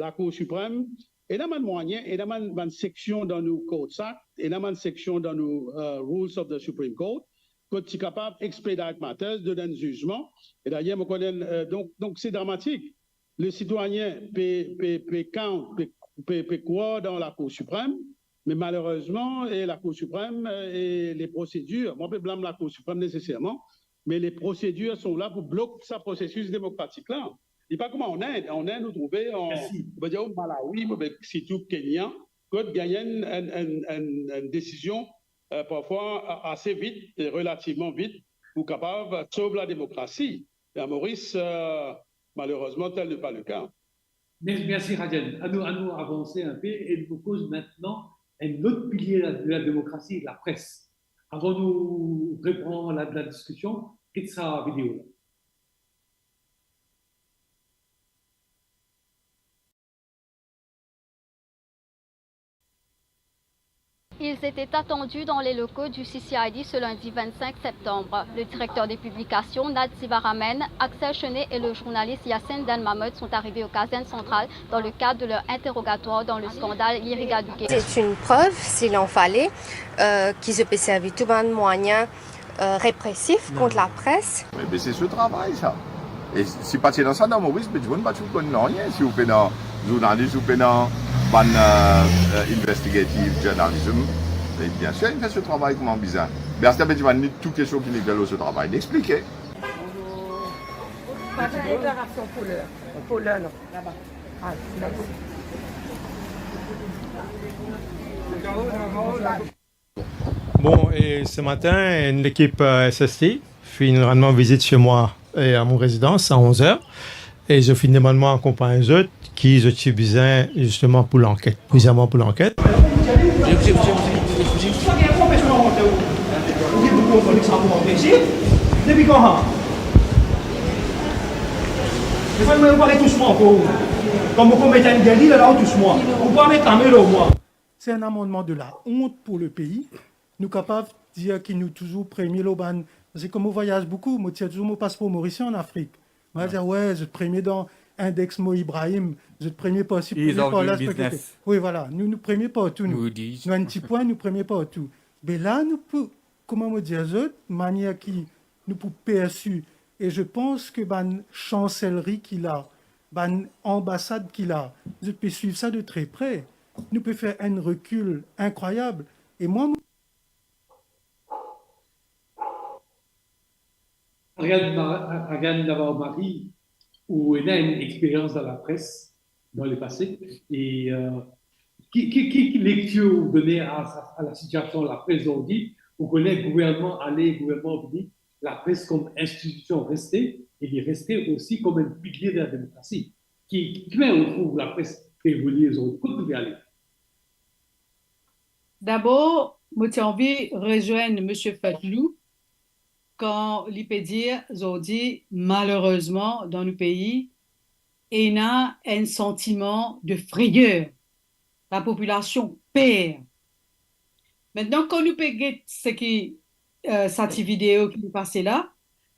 Lakour Siprem, ena bann mwayin, ena bann, bann seksion dan nou Courts Act, ena bann seksion dan nou, euh, Rules of the Supreme Court, kot ti kapav expedite matters, donn enn zizman. E dayer, mo konn, euh, donk, donk se dramatik. Le sitwayin pe, pe, pe count, pe, pe, pe krwar dan Lakour Siprem, me malerezman, e Lakour Siprem, euh, e le prosedir, mo pa pe blam Lakour Siprem neseserman, me le prosedir sont la pou blok sa prosesis demokratik la. Li pa kouma an Ind. An Ind, nou trouve, an, mersi, nou pe dir, o Malawi, mo pe, sirtou Kenya, kot gagn enn, enn, enn, enn, enn desizion, euh, parfwa a-, ase vit, e relativman vit, pou kapav sov lademokrasi. E a Moris, euh, malerezman, tel n'est pas le cas. Mer-, mersi, Rajen. Anou, anou avanse enn pe e nou koz aster enn lot pilie de la, de la demokrasi, lapres. Avan nou repran la, la diskision, get sa video la. Ils étaient attendus dans les locaux du C C I D ce lundi vingt-cinq septembre. Le directeur des publications, Nad Sivaraman, Axel Chenet et le journaliste Yacine Dine Mohamed sont arrivés aux casernes centrales dans le cadre de leur interrogatoire dans le scandale Yirigya Douké. C'est une preuve, s'il en fallait, euh, ki zot pe servi tou bann mwayin, euh, represif kont lapres. Me, me se so travay sa. E si pa ti ena sa dan Moris, be dimoun pa ti pou konn nanye. Si ou pena zournalis, ou pena bann, euh, euh, investigative journalism, e biensir, li fer so travay kouma bizin. Me aster, be dimoun, ni tou kestion ki nivel lor so travay, li explike. Pas de déclaration pour l'heure. Pour l'heure, non. Là-bas. Ah, d'accord. Bon, e se matin, enn lekip, euh, S S T finn rann mwa vizit se mwa e a mo rezidans a onz er. E zot finn demann mwa akonpagn zot, ki zot ti bizin zisteman pou lanket, bizin pou lanket. Depi kan sa? Defwa mwa, ou pa retous mwa ankor. Kan mo komet enn deli, la, la ou tous mwa. Ou pa met lame lor mwa. Se enn amannman de la ont pou le pei. Nou kapav dir ki nou touzour premie lor bann, parski kouma mo vwayaz boukou, mo tir touzour mo paspor morisien an Afrik. Mo dir, "We, zot premie dan index Mo Ibrahim, zot premie par si, premie par la, zot premie par la." Wi, vwala. Nou, nou premie partou, nou. Nou enn ti pwin, nou premie partou. Be la, nou pou, kouma mo dir zot, manier ki nou pou persi, e je pense ke bann chanselri ki la, bann anbasad ki la, zot pe swiv sa de tre pre. Nou pe fer enn rekil inkrwayab. E mwa, mo- Ariane Ma-, Ariane Navarro-Marie, ou ena enn experience dan lapres dan lepase, e, euh, ki, ki, ki, ki lektir ou done a, a la sitiasion lapres zordi? Ou kone gouvernman ale, gouvernman vini, lapres kom institision reste, e li reste osi kom enn pilie de la demokrasi. Ki, ki, ki manier ou trouv lapres pe evolie zordi? Kot nou pe ale? Dabor, mo ti anvi rezwenn Misie Fatlou kan li pe dir zordi, malerezman, dan nou pei, ena enn santiman de frayer. Lapopilasion per. Aster, kan nou pe get seki, eh, sa ti video ki pase la,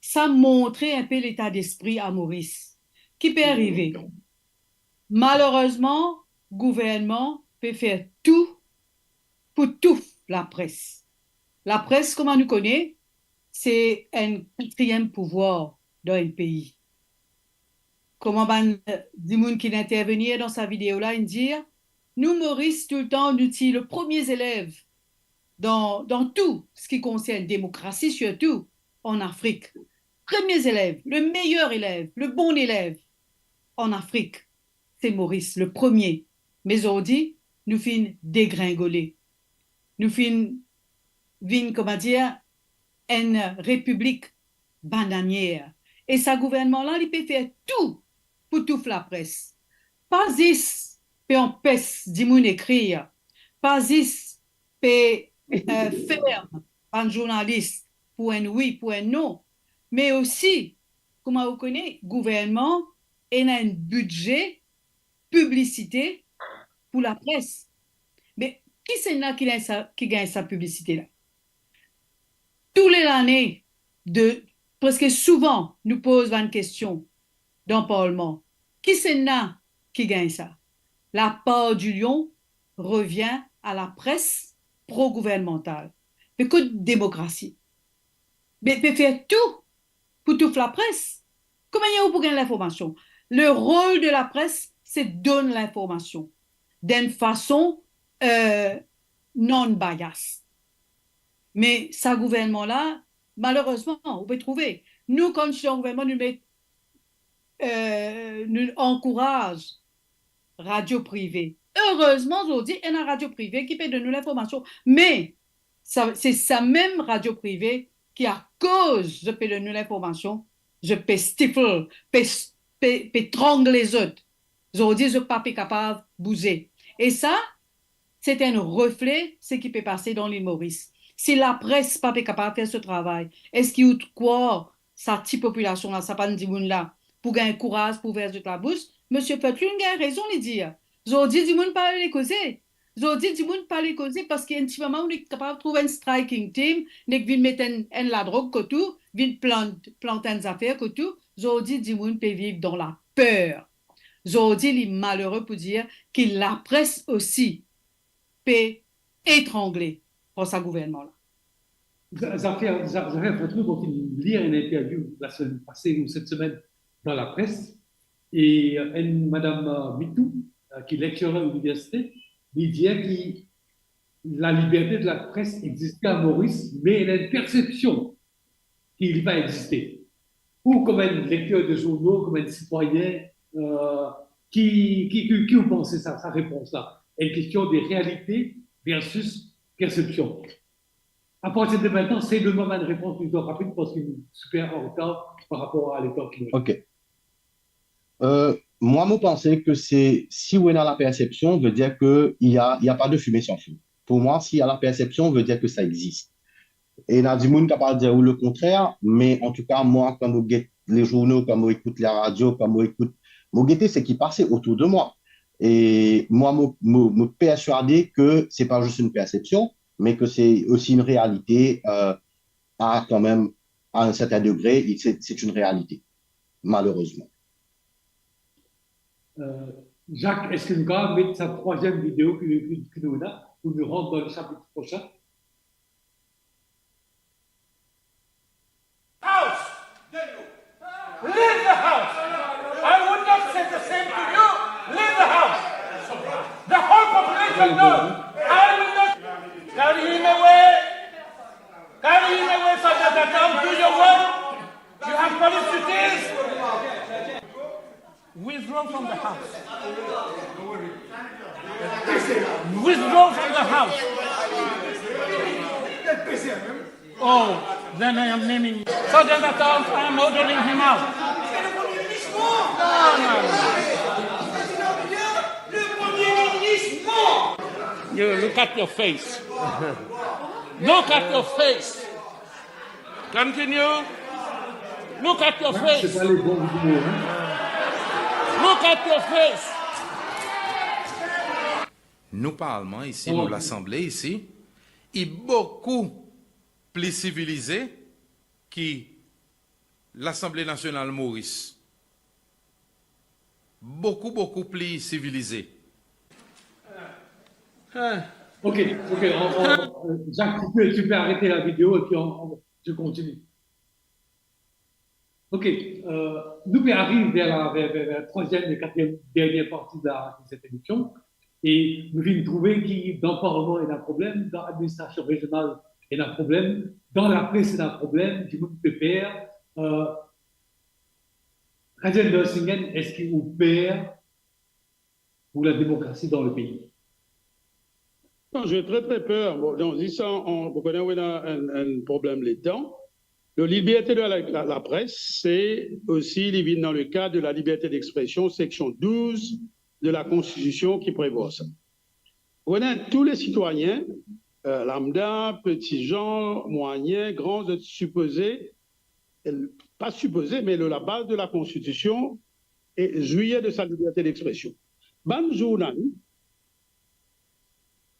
sa montre inpe leta despri a Moris. Ki pe arive? Malerezman, gouvernman pe fer tou pou touf lapres. Lapres, kouma nou kone, se enn katriem pouvwar dan enn pei. Kouma bann, eh, dimoun ki inn intervenir dan sa video la, inn dir, nou Moris, toultan, nou ti le premie zelev dan, dan tou seki konsern demokrasi, sirtou an Afrik. Premie zelev, le meyer elev, le bon elev an Afrik, se Moris, le premie. Me zordi, nou finn degringole. Nou finn vinn, kouma dir, enn repiblik bananier. E sa gouvernman la, li pe fer tou pou touf lapres. Pa zis pe anpes dimoun ekrir, pa zis pe, eh, ferm bann zournalis pou enn wi, pou enn non, me osi, kouma ou kone, gouvernman ena enn bidze piblisite pou lapres. Me kisannla ki gagn sa, ki gagn sa piblisite la? Tou le lane, de, preske souvan, nou poz bann kestion dan parlman, kisannla ki gagn sa? La part du lion revient à la presse pro-gouvernementale. Me kot demokrasi? Be, pe fer tou pou touf lapres. Kouma ou pou gagn linformasion? Le rol de lapres, se donn linformasion dan enn fason, eh, non-bias. Me sa gouvernman la, malerezman, ou pe trouve, nou, kan nou ti dan gouvernman, nou met, eh, nou ankouraz radio prive. Erezman, zordi, ena radio prive ki pe donn nou linformasion. Me sa, se sa mem radio prive ki, akoz zot pe donn nou linformasion, zot pe stifle, pe, pe, pe trangle zot. Zordi, zot pa pe kapav bouze. E sa, se enn refle seki pe pase dan Lil Moris. Si lapres pa pe kapav fer so travay, eski ou krwar sa ti popilasion la, sa bann dimoun la, pou gagn kouraz pou ouver zot labous? Misie Feutlun gagn rezon, li dir, zordi dimoun pa ale koze. Zordi dimoun pa ale koze parski enn ti moman ou nek kapav trouv enn striking team, nek vinn met enn, enn ladrog kot ou, vinn plant, plant enn zafer kot ou. Zordi dimoun pe viv dan laper. Zordi li malere pou dir ki lapres osi pe etrangle par sa gouvernman la. Za-, zafer, za-, zafer Feutlun, mo finn lir enn interview lasemenn pase ou set semenn dan lapres, e, eh, enn madam, eh, Mitou, eh, ki lektirer liniversite, li dir ki laliberte de lapres existe a Moris, me ena enn persepsion ki li pa existe. Ou, kouma enn lekter de zournal, kouma enn sitwayin, eh, ki, ki, ki, ki ou panse sa, sa repons la? Enn kestion de realite versus persepsion. Apartir de aster, sey donn mwa bann repons plito rapid parski nou siper an retar par rapor a letan ki nou ena. Ok. Eh, mwa, mo panse ke se, si ou ena lapersepsion, vedir ke il y a, il y a pas de fumée sans feu. Pou mwa, si il y a lapersepsion, vedir ke sa existe. Ena dimoun kapav dir ou lekontrer, me antouka, mwa, kan mo get lezournal, kan mo ekout laradio, kan mo ekout, mo gete seki pase otour de mwa. E mwa, mo, mo, mo perswade ke se pa zis enn persepsion, me ke se osi enn realite, eh, a kanmem, a enn sertin degre, e se, se enn realite, malerezman. Eh, Jacques, eski nou kapav met sa trwaziem video ki, ki, ki nou ena pou nou rant dan le sapit prosin? House! Leave the house! I would not say the same to you. Leave the house! The whole population knows. I will not carry him away. Carry him away, Sergeant Atom. Do your work. You have police duties. Withdraw from the house. Withdraw from the house. Oh, then I am naming you. Sergeant Atom, I am ordering him out. No, no, no. You look at your face. Look at your face. Continue. Look at your face. Look at your face. Nou parlman isi, nou Lasanble isi, li boukou pli sivilize ki Lasanble Nasional Moris. Boukou, boukou pli sivilize. Ah. Ok, ok. On, on, Jacques, tu peux, tu peux arrêter la vidéo et puis on, on, je continue. Ok, euh, nous arrivons vers la, vers, vers, vers la troisième et quatrième, dernière partie de, la, de cette émission. E nou vinn trouve ki dan parlman ena problem, dan administrasion rezional ena problem, dan lapres ena problem, dimoun pe per. Euh, Raziel Nursingen, eski ou per pour la démocratie dans le pays ? Non, j'ai très très peur. Bon, donc, disons, on, vous connaissez, on a un, un problème là-dedans. La liberté de la, la, la presse, c'est aussi, il vient dans le cadre de la liberté d'expression, section douze de la Constitution qui prévoit ça. Vous connaissez, tous les citoyens, euh, lambda, petits gens, moyens, grands, êtes supposés, pas supposés, mais le, la base de la Constitution est jouir de sa liberté d'expression. Bann zournalis,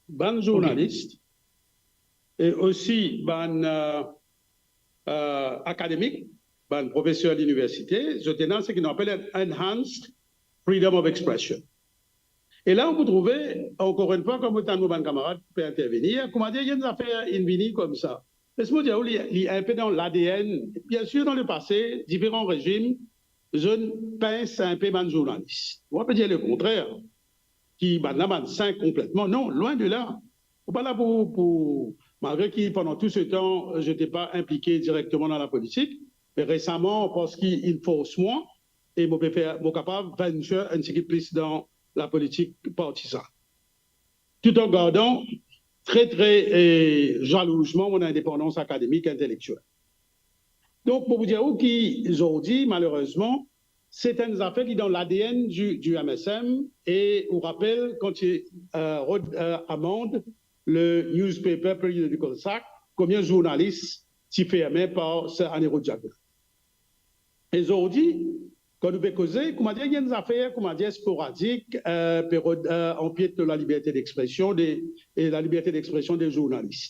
bann zournalis, e osi bann euh, euh, akademik, bann profeser liniversite, zot ena seki nou apel enhanced freedom of expression. E la, ou pou trouve, ankor enn fwa, kan mo tann mo bann kamarad pe intervenir, koumadir enn zafer inn vini koumsa. Les mo dir ou, li, li inpe dan l'A D N. Bien sir, dan lepase, diferan rezim, zot pins inpe bann zournalis. Mo pa pe dir lekontrer, ki bann la bann sin konpletman. Non, loin de là. Mo pa la pou, pou, malgre ki pandan tou se tan, je n'étais pas impliqué directement dans la politique, me resaman, parski inn fors mwa, e mo pe fer, mo kapav venture enn tigit plis dan lapolitik partizan, tout an gardan tre, tre, eh, zalouzman mo indepandans akademik, intelektiel. Donk, mo pou dir ou ki zordi, malerezman, se enn zafer ki dan l'A D N du, du M S M, e ou rapel kan ti, euh, rod, euh, amand le Newspaper Periodicals Act, konbien zournalis ti ferme par Sir Anirudh Jagannath. E zordi, kan nou pe koze, koumadir enn zafer, koumadir sporadik, euh, pe rod, euh, anpiet lor laliberte d'expresion de, e laliberte d'expresion de zournalis.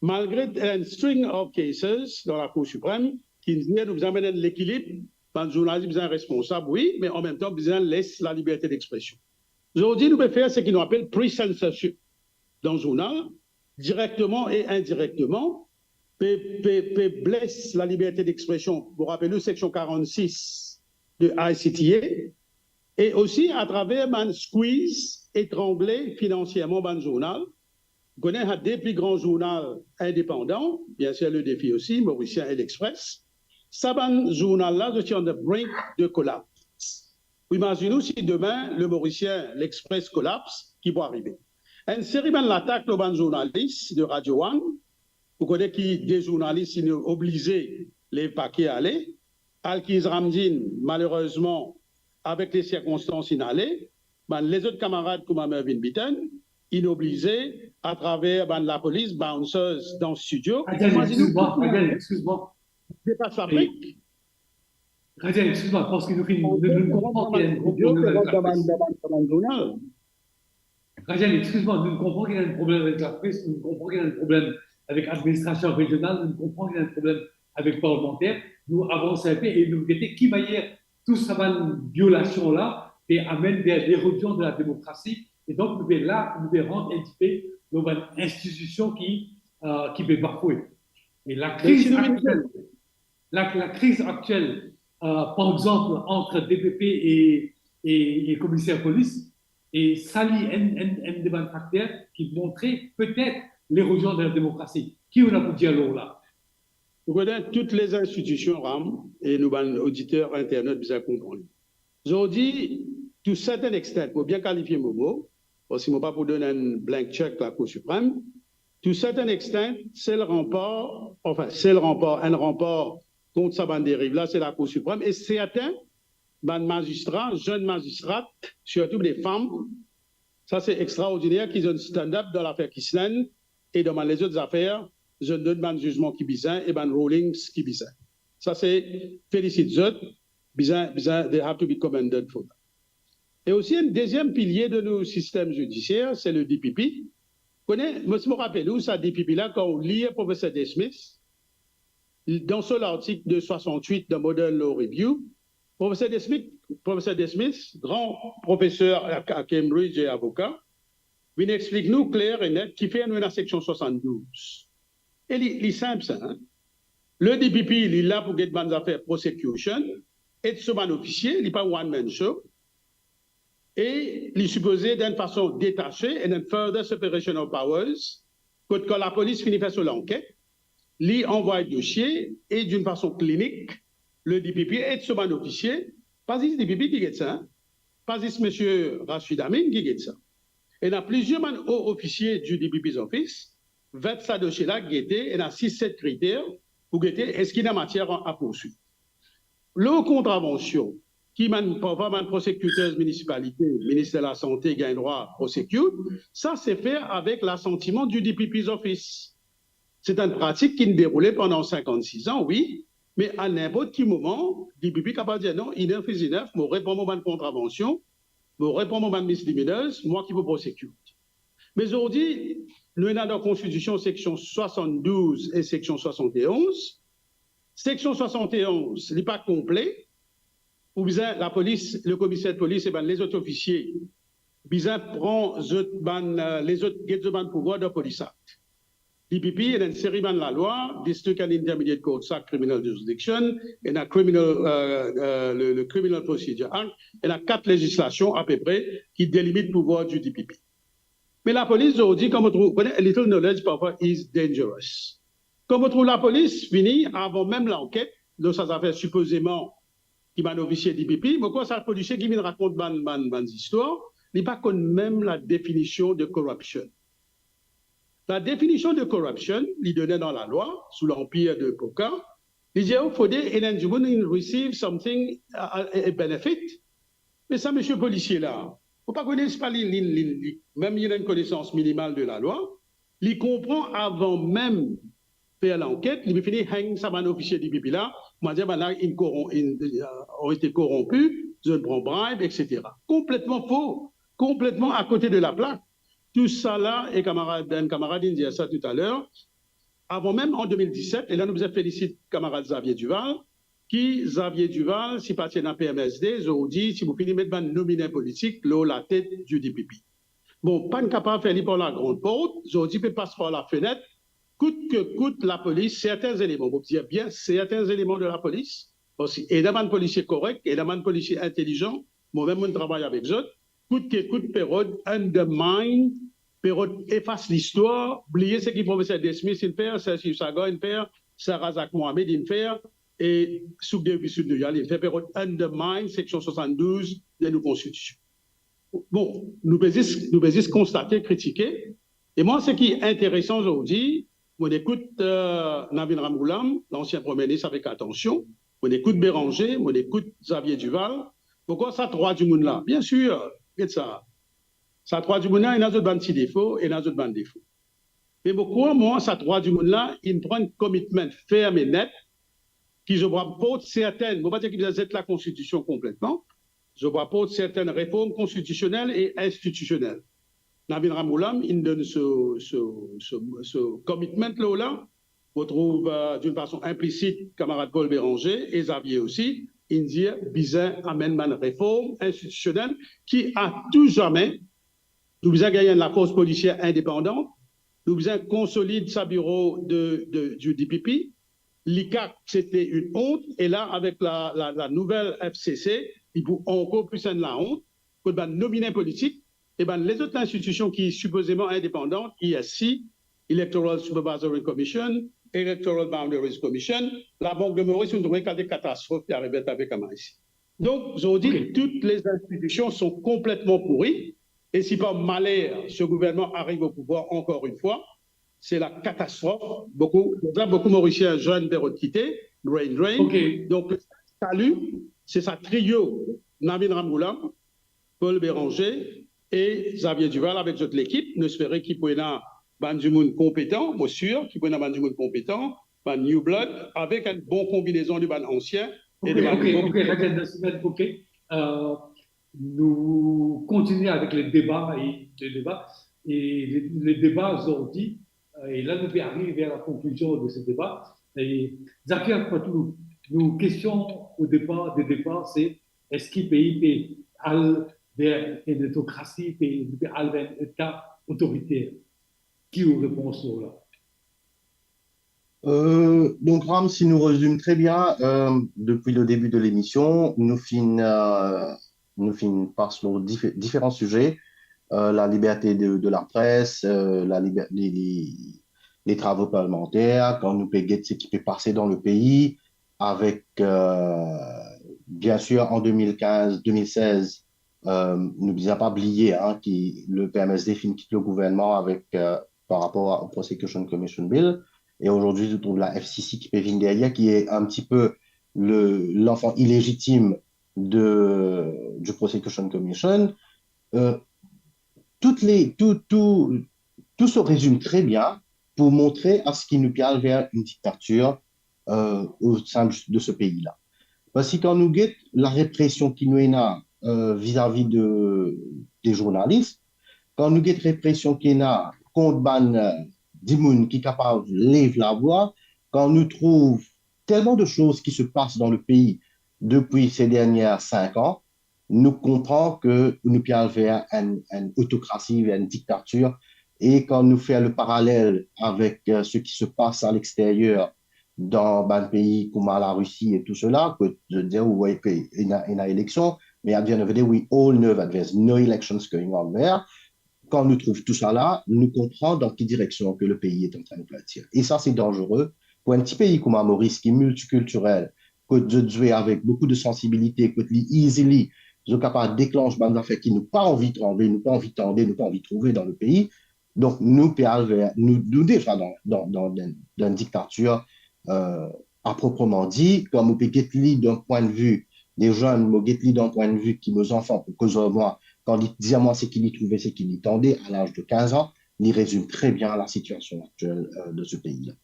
Malgre enn string of cases dan Lakour Siprem, ki dir nou bizin amenn enn lekilib, bann zournalis bizin responsab, wi, me anmemtan bizin les laliberte d'expresion. Zordi, nou pe fer seki nou apel pre-censorship dan zournal, direkteman e indirekteman, pe, pe, pe bles laliberte d'expresion. Mo rapel ou seksion karannsis de I C T A, e osi atraver bann squeeze, etrangle finansierman bann zournal. Ou kone, ena de pli gran zournal indepandan, bien sir, Le Défi osi, Morisien e L'Express. Sa bann zournal la, zot ti on the brink de collapse. Ou imazinn ou si demin, Le Morisien, L'Express collapse, ki pou arive? Enn seri bann latak lor bann zournalis de Radio One, ou kone ki de zournalis inn oblize lev pake ale, Alkiz Ramdin, malerezman, avek lesirkonstans, inn ale, bann lezot kamarad kouma Mervyn Bitton, inn oblize, atraver bann lapolis, bouncers dan studio. Raziel, exkiz mwa, Raziel, exkiz mwa. Depas Lafrik. Raziel, exkiz mwa, parski nou finn, nou, nou konpran ki ena enn gro problem avek lapres. Raziel, exkiz mwa, nou konpran ki ena enn problem avek lapres, nou konpran ki ena enn problem avek administrasion rezional, nou konpran ki ena enn problem avek parlmanter. Nou avans enpe e nou gete ki manier tou sa bann violasion la pe amenn ver lerozion de la demokrasi. E donk nou pe la, nou pe rant enn tipe lor bann institision ki, euh, ki pe bafwe. E lakriz aktiel, la, lakriz aktiel, euh, par exanp, ant D P P e, e, e komiser polis, e sa li enn, enn, enn de bann fakter ki montre petet lerozion de la demokrasi. Ki ou ena pou dir lor la? Ou kone, tou les institision, Ram, e nou bann oditer, internot bizin konpran li. Zordi, to certain extent, mo bien kalifie mo mo, parski mo pa pou donn enn blank check Lakour Siprem, to certain extent, sel ranpar, anfin, sel ranpar, enn ranpar kont sa bann deriv la, se Lakour Siprem, e sertin bann mazistra, zenn mazistra, sirtou de fam, sa se extraordiner ki zot stand up dan lafer Kislin e dan bann lezot zafer, zot donn bann zizman ki bizin e bann rulings ki bizin. Sa se felisit zot, bizin, bizin, they have to be commended for that. E osi enn deziem pilie de nou sistem zidisier, se le D P P. Kone, mo, si mo rapel ou, sa D P P la, kan ou lir Profeser Desmith, dan so lartik de swasant-wit dan Modern Law Review, Profeser Desmith, Profeser Desmith, gran profeser a, a Cambridge e avoka, vinn explik nou kler e net kifer nou ena seksion swasanndouz. E li, li sinp sa, hein? Le D P P, li la pou get bann zafer prosecution, ed so bann ofisie, li pa one man show, e li sipoze dan enn fason detase, and then further separation of powers, kot kan lapolis fini fer so lanket, li anvway dosie, e d'une fason klinik, le D P P ed so bann ofisie, pa zis D P P ki get sa, hein? Pa zis misie Rashid Amin ki get sa. Ena plizier bann o ofisie du D P P's office, vet sa dosie la, gete, ena sis set kriter pou gete eski ena matier a, a pourswit. Lor kontravansion, ki bann, parfwa bann prosecutor minisipalite, Minister Lasante gagn drwa prosecute, sa se fer avek lasantiman du D P P's office. Se enn pratik ki deroule pandan sinkant-sis an, wi, me a ninport ki moman, D P P kapav dir, "Non, enough is enough, mo repran mo bann kontravansion, mo repran mo bann misdemeanors, mwa ki pou prosecute." Me zordi, nou ena dan Konstitision seksion swasanndouz e seksion swasantonz. Seksion swasantonz, li pa konple. Ou bizin, lapolis, le komiser polis e bann lezot ofisie bizin pran zot bann, eh, lezot, get zot bann pouvwar dan Police Act. D P P, ena enn seri bann lalwa, District and Intermediate Courts Act, Criminal Jurisdiction, ena criminal, eh, eh, le, le Criminal Procedure Act, ena kat lezislasion apepre ki delimit pouvwar du D P P. Me lapolis zordi, kan mo trouv, kone, a little knowledge parfwa is dangerous. Kan mo trouv lapolis vini, avan mem lanket lor sa zafer sipozeman ki bann ofisie D P P, mo krwar sa polisie ki vinn rakont bann, bann, bann zistwar, li pa konn mem ladefinision de corruption. Ladefinision de corruption, li done dan lalwa, sou lanpir de Poca, li dir, "Oh, fode ena enn dimoun inn receive something, a, a, a benefit." Me sa misie polisie la, mo pa kone si pa li, li, li, li, mem li ena enn konesans minimal de lalwa, li konpran avan mem fer lanket, li fini hang sa bann ofisie D P P la, pou dir bann la inn koron-, inn, euh, ont été corrompus, zot pran bribe, et cetera. Konpletman fo, konpletman akote de laplak. Tousala, e kamarad, enn kamarad inn dir sa toutaler, avan mem an de mil diset, e la nou bizin felisit kamarad Xavier Duval, ki Xavier Duval, si pa ti ena P M S D, zordi, ti pou fini met bann nomine politik lor latet du D P P. Bon, pa'nn kapav fer li par lagrand port, zordi pe pas par lafenet, kout ke kout lapolis, serten eleman, mo dir bien, serten eleman de lapolis, parski ena bann polisie korek, ena bann polisie intelizan, mo mem mo'nn travay avek zot, kout ke kout pe rod undermine, pe rod efas listwar, bliye seki Profeser Desmith inn fer, Sir Shiv Sagar inn fer, Sir Razak Mohammed inn fer, e Sukhdev Bisu Dayal inn fer, pe rod undermine seksion swasanndouz de nou konstitision. Bon, nou pe zis, nou pe zis konstate, kritike. E mwa, seki interesan zordi, mo'nn ekout, euh, Navin Ramgoolam, lansien Premie Minis, avek atansion. Mo'nn ekout Bérenger, mo'nn ekout Xavier Duval. Mo krwar sa trwa dimoun la, biensir, get sa. Sa trwa dimoun la, ena zot bann ti defo, ena zot bann defo. Me mo krwar, mwa, sa trwa dimoun la, inn pran enn commitment ferm e net, ki zot pou aport serten, mo pa dir ki bizin zet lakonstitision konpletman, zot pou aport serten reform konstitisionel e institisionel. Navin Ramgoolam inn donn so, so, so, so commitment lor la. Mo trouv, euh, d'une façon implicite, kamarad Paul Bérenger e Xavier osi, inn dir bizin amenn bann reform institisionel ki, a tou zame, nou bizin gagn enn lafors polisier indepandan, nou bizin konsolid sa biro de, de, du D P P. L'ICAC, c'était une honte, e la, avek la, la, la nouvel F C C, li pou ankor plis enn laont, kot bann nomine politik e bann lezot institision ki sipozeman indepandan, E S C, Electoral Supervisory Commission, Electoral Boundaries Commission, Labank de Moris, nou trouve ki katastrof ki arive avek M I C. Donk, zordi, Ok. Toutes les institutions sont complètement pourries. Et si par malheur, ce gouvernement arrive au pouvoir encore une fois, c'est la catastrophe. Beaucoup, deza, beaucoup Morisien zenn pe rod kite, drain, drain. Ok. Donk, salut, c'est sa trio, Navin Ramgoolam, Paul Bérenger e Xavier Duval avek zot lekip. Nou espere ki pou ena bann dimoun konpetan, mo sir ki pou ena bann dimoun konpetan, bann new blood, avek enn bon konbinezon de bann ansien e Ok, de bann ok, nouvo. Ok, ok, deux semaines, ok. Euh, nou kontinie avek le deba e le deba e le, le deba zordi, e la nou pe ariv ver la konklizion de se deba. E Zafer, pou nou, nou kestion o depar, de depar, se eski pei pe al ver enn otokrasi, pe, pe al ver enn eta otoriter? Ki ou repons lor la? Euh, donk, Ram, si nou rezim tre bien, euh, depi le debi de lemision, nou finn, euh, nou finn pas lor dife-, diferan size, euh, la liberte de, de la pres, euh, la liber-, les, les, les travaux parlementaires, kan nou pe get seki pe pase dan le pei, avek, euh, bien sir, an de mil kinz, de mil sez, euh, nou bizin pa bliye, hein, ki le P M S D finn kit le gouvernman avek, euh, par rapor a, au Prosecution Commission Bill. E azordi, nou trouv la F C C ki pe vinn deryer, ki est un petit peu le, l'enfant illégitime de, du Prosecution Commission. Euh, tout les, tout, tout, tout se résume très bien pour montrer a seki nou pe al ver enn diktatir, euh, au sein de ce pays-là. Parski kan nou get la represion ki nou ena, euh, vizavi de, de zournalis, kan nou get represion ki ena kont bann, euh, dimoun ki kapav lev lavwa, kan nou trouv telman de soz ki se pas dan le pei depi se dernie sink an, nou konpran ke nou pe al ver enn, enn otokrasi, ver enn diktatir. E kan nou fer le paralel avek, euh, seki se pas a lexteryer, dan bann pei kouma la Russie et tout cela, kot zot dir, wi, ke ena, ena eleksion, me at the end of the day, we all know that there's no elections going on there. Kan nou trouv tousala, nou konpran dan ki direksion ke le pei est en train de partir. E sa, se danzere pou enn ti pei kouma Moris, ki miltikiltirel, kot zot zwe avek boukou de sansibilite, kot li easily, zot kapav deklans bann zafer ki nou pa anvi tande, nou pa anvi tande, nou pa anvi trouve dan le pei. Donk, nou pe al ver, nou, nou deza dan, dan, dan, dan, dan enn diktatir, euh, a propreman di, kan mo pe get li dan pwin de vi de zenn, mo get li dan pwin de vi ki mo zanfan pou koz ar mwa, kan li dir mwa seki li trouve, seki li tande a laz de kinz an, li rezim tre bien la sitiasion aktiel, euh, de se pei la.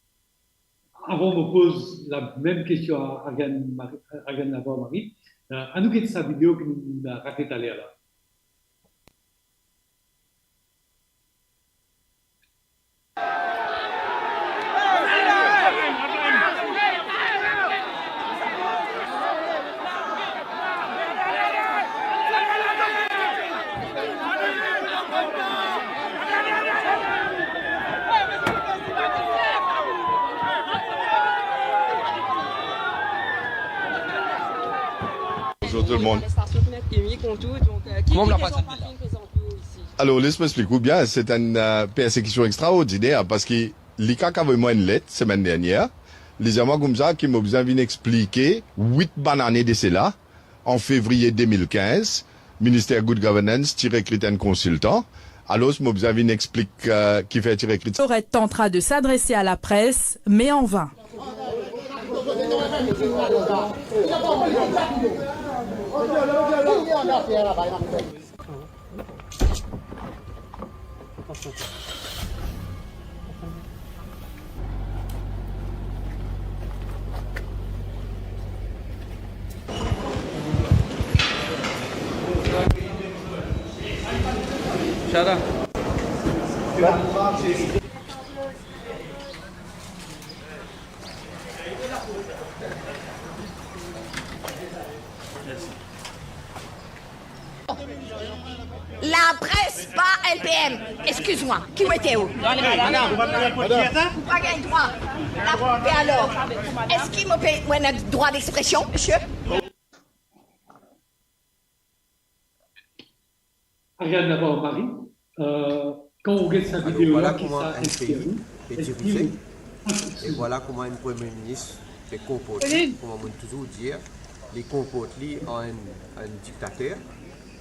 Avan mo poz la mem kestion a Ariane Marie, Ariane Navarro Marie, euh, anou get sa video ki nou'nn rate taler la. Bonjour tout le monde. Kouma ou la pas? Alors, les mo explik ou bien, se enn, euh, persekision extraordiner, parski Lika ki avoy mwa enn let semenn dernie, li dir mwa koumsa ki mo bizin vinn explike wit bann ane de sela, an fevriye de mil kinz, Minister Good Governance ti rekrit enn konsiltan. Alor, mo bizin vinn explik, euh, kifer ti rekrit. Aurait tenté de s'adresser à la presse, mais en vain. Shada. Lapres pa L P M. Eskiz mwa, ki ou ete ou? Ou pa gagn drwa. La, be alor, eski mo pe, mo ena drwa d'expression, misie? Ariane Navarro Marie, euh, kan ou get sa video la, ki sa inspire ou? Eski ou... E vwala kouma enn Premie Minis pe konport li, kouma mo'nn touzour dir, li konport li an enn, enn diktater,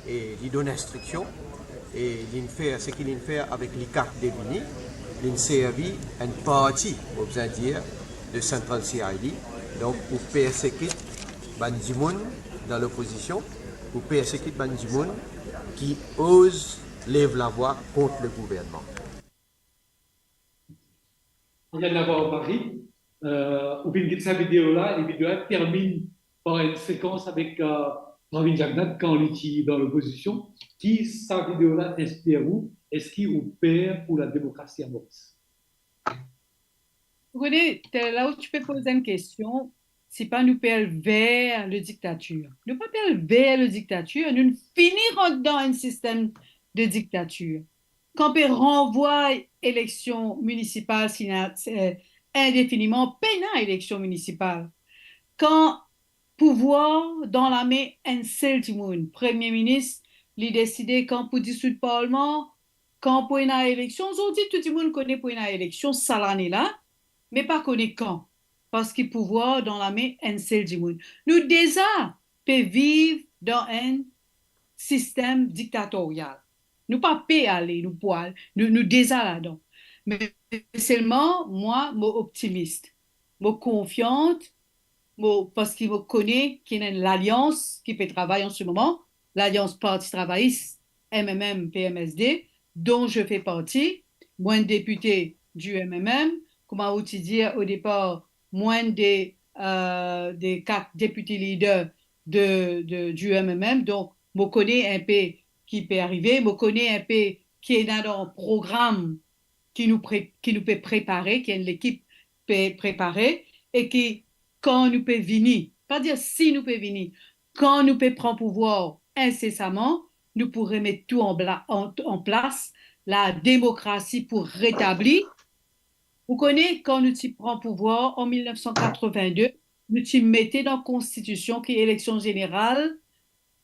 e li donn instriksion, e li'nn fer seki li'nn fer avek Lika Devini, li'nn servi enn parti, mo bizin dir, de Central C I D, donk pou persekit bann dimoun dan lopozision, pou persekit bann dimoun ki oz lev lavwa kont le gouvernman. Ariane Navarro Marie, euh, ou finn get sa video la, e video la terminn par enn sekans avek, euh, Pravin Jagnat, kan li ti dan lopozision, ki sa video la inspir ou? Eski ou per pou lademokrasi a Moris? Ou kone, la ou ti pe poz enn kestion, si pa nou pe al ver lediktatir. Nou pa pe al ver lediktatir, nou fini rant dan enn sistem de diktatir. Kan pe ranvway eleksion minisipal, sina, eh, indefiniman, pena eleksion minisipal. Kan pouvwar dan lame enn sel dimoun, premie minis, li deside kan pou disoud parlman, kan pou ena eleksion. Zordi tou dimoun kone pou ena eleksion sa lane la, me pa kone kan, parski pouvwar dan lame enn sel dimoun. Nou deza pe viv dan enn sistem diktatoryal. Nou pa pe ale, nou pou al, nou, nou deza ladan. Me selman, mwa, mo optimis. Mo konfian, mo, parski mo kone ki ena enn lalians ki pe travay an se moman, lalians Parti Travayis, M M M, P M S D, dont je fais partie. Mo enn depite du M M M, kouma ou ti dir o depar, mo enn de, euh, de kat deputy leader de, de, du M M M. Donk, mo kone enpe ki pe arive, mo kone enpe ki ena dan program ki nou pre-, ki nou pe prepare, ki enn lekip pe prepare, e ki kan nou pe vini, pa dir si nou pe vini, kan nou pe pran pouvwar insesaman, nou pou remet tou an bla-, an, an plas, lademokrasi pou retabli. Ou kone, kan nou ti pran pouvwar an mil nef san katrovin-de, nou ti mete dan konstitision ki eleksion zeneral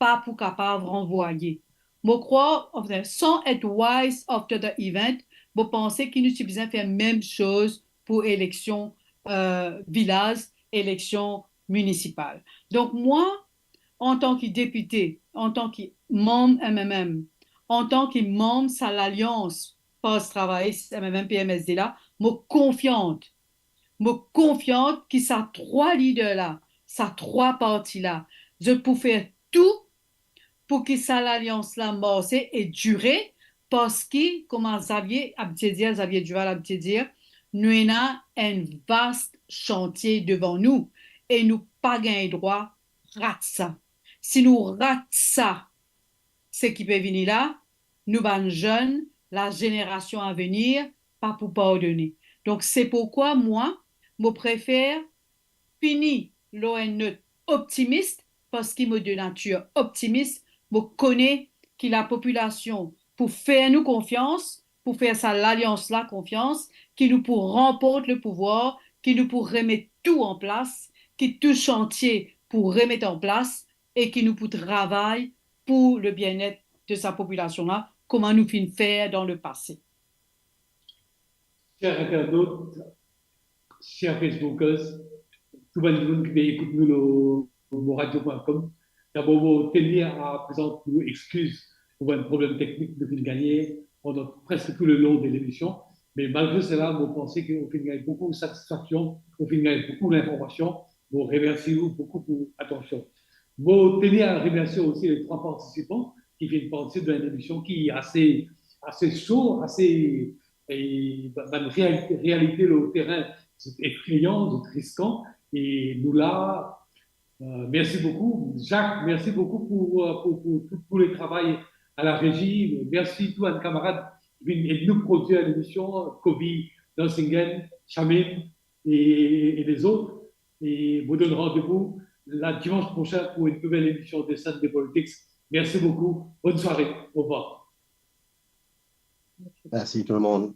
pa pou kapav ranvwaye. Mo krwar, anfin, san et wise after the event, mo panse ki nou ti bizin fer mem soz pou eleksion, euh, vilaz, eleksion minisipal. Donk mwa, antan ki depite, antan ki manm M M M, antan ki manm sa lalians Parti Travayis M M M P M S D la, mo konfian, mo konfian ki sa trwa lider la, sa trwa parti la, zot pou fer tou pou ki sa lalians la marse e dire, parski, kouma Xavier abitie dir, Xavier Duval abitie dir, nou ena enn vast santie devan nou e nou pa gagn drwa rat sa. Si nou rat sa, seki pe vini la, nou bann zenn, lazenerasion avenir, pa pou pardone. Donk, se pourkwa mwa, mo prefer fini lor enn not optimis, parski mo de natir optimis, mo kone ki lapopilasion pou fer nou konfians, pou fer sa lalians la konfians, ki nou pou ranport lepouvwar, ki nou pou remet tou an plas, ki tou santie pou remet an plas, e ki nou pou travay pou le bien-être de sa popilasion la, kouma nou finn fer dan lepase. Ser internat, ser Facebookers, tou bann dimoun ki pe ekout nou lor moradio pwin kom, dabor mo tenir a prezant nou exkiz pou bann problem teknik nou finn gagne pandan preske tou le long de lemision. Me malgre sela, mo panse ki ou finn gagn boukou satisfaksion, ou finn gagn boukou linformasion. Mo remersi ou boukou pou atansion. Mo tenir a remersie osi le trwa partisipan ki finn partisip dan enn emision ki ase, ase so, ase, e, bann realite, realite lor terin, zot efreyan, zot riskan, e nou la. Euh, mersi boukou. Jacques, mersi boukou pou, euh, pou, pou, pou, pou le travay a la rezi. Mersi tou bann kamarad ki vinn ed nou prodwir lemision, Kobe Dansingen, Shamim e, e lezot. E mo donn randevou la dimans prosin pou enn nouvel emision de Scène de Politics. Mersi boukou. Bonn sware. Orevwar. Merci tout le monde.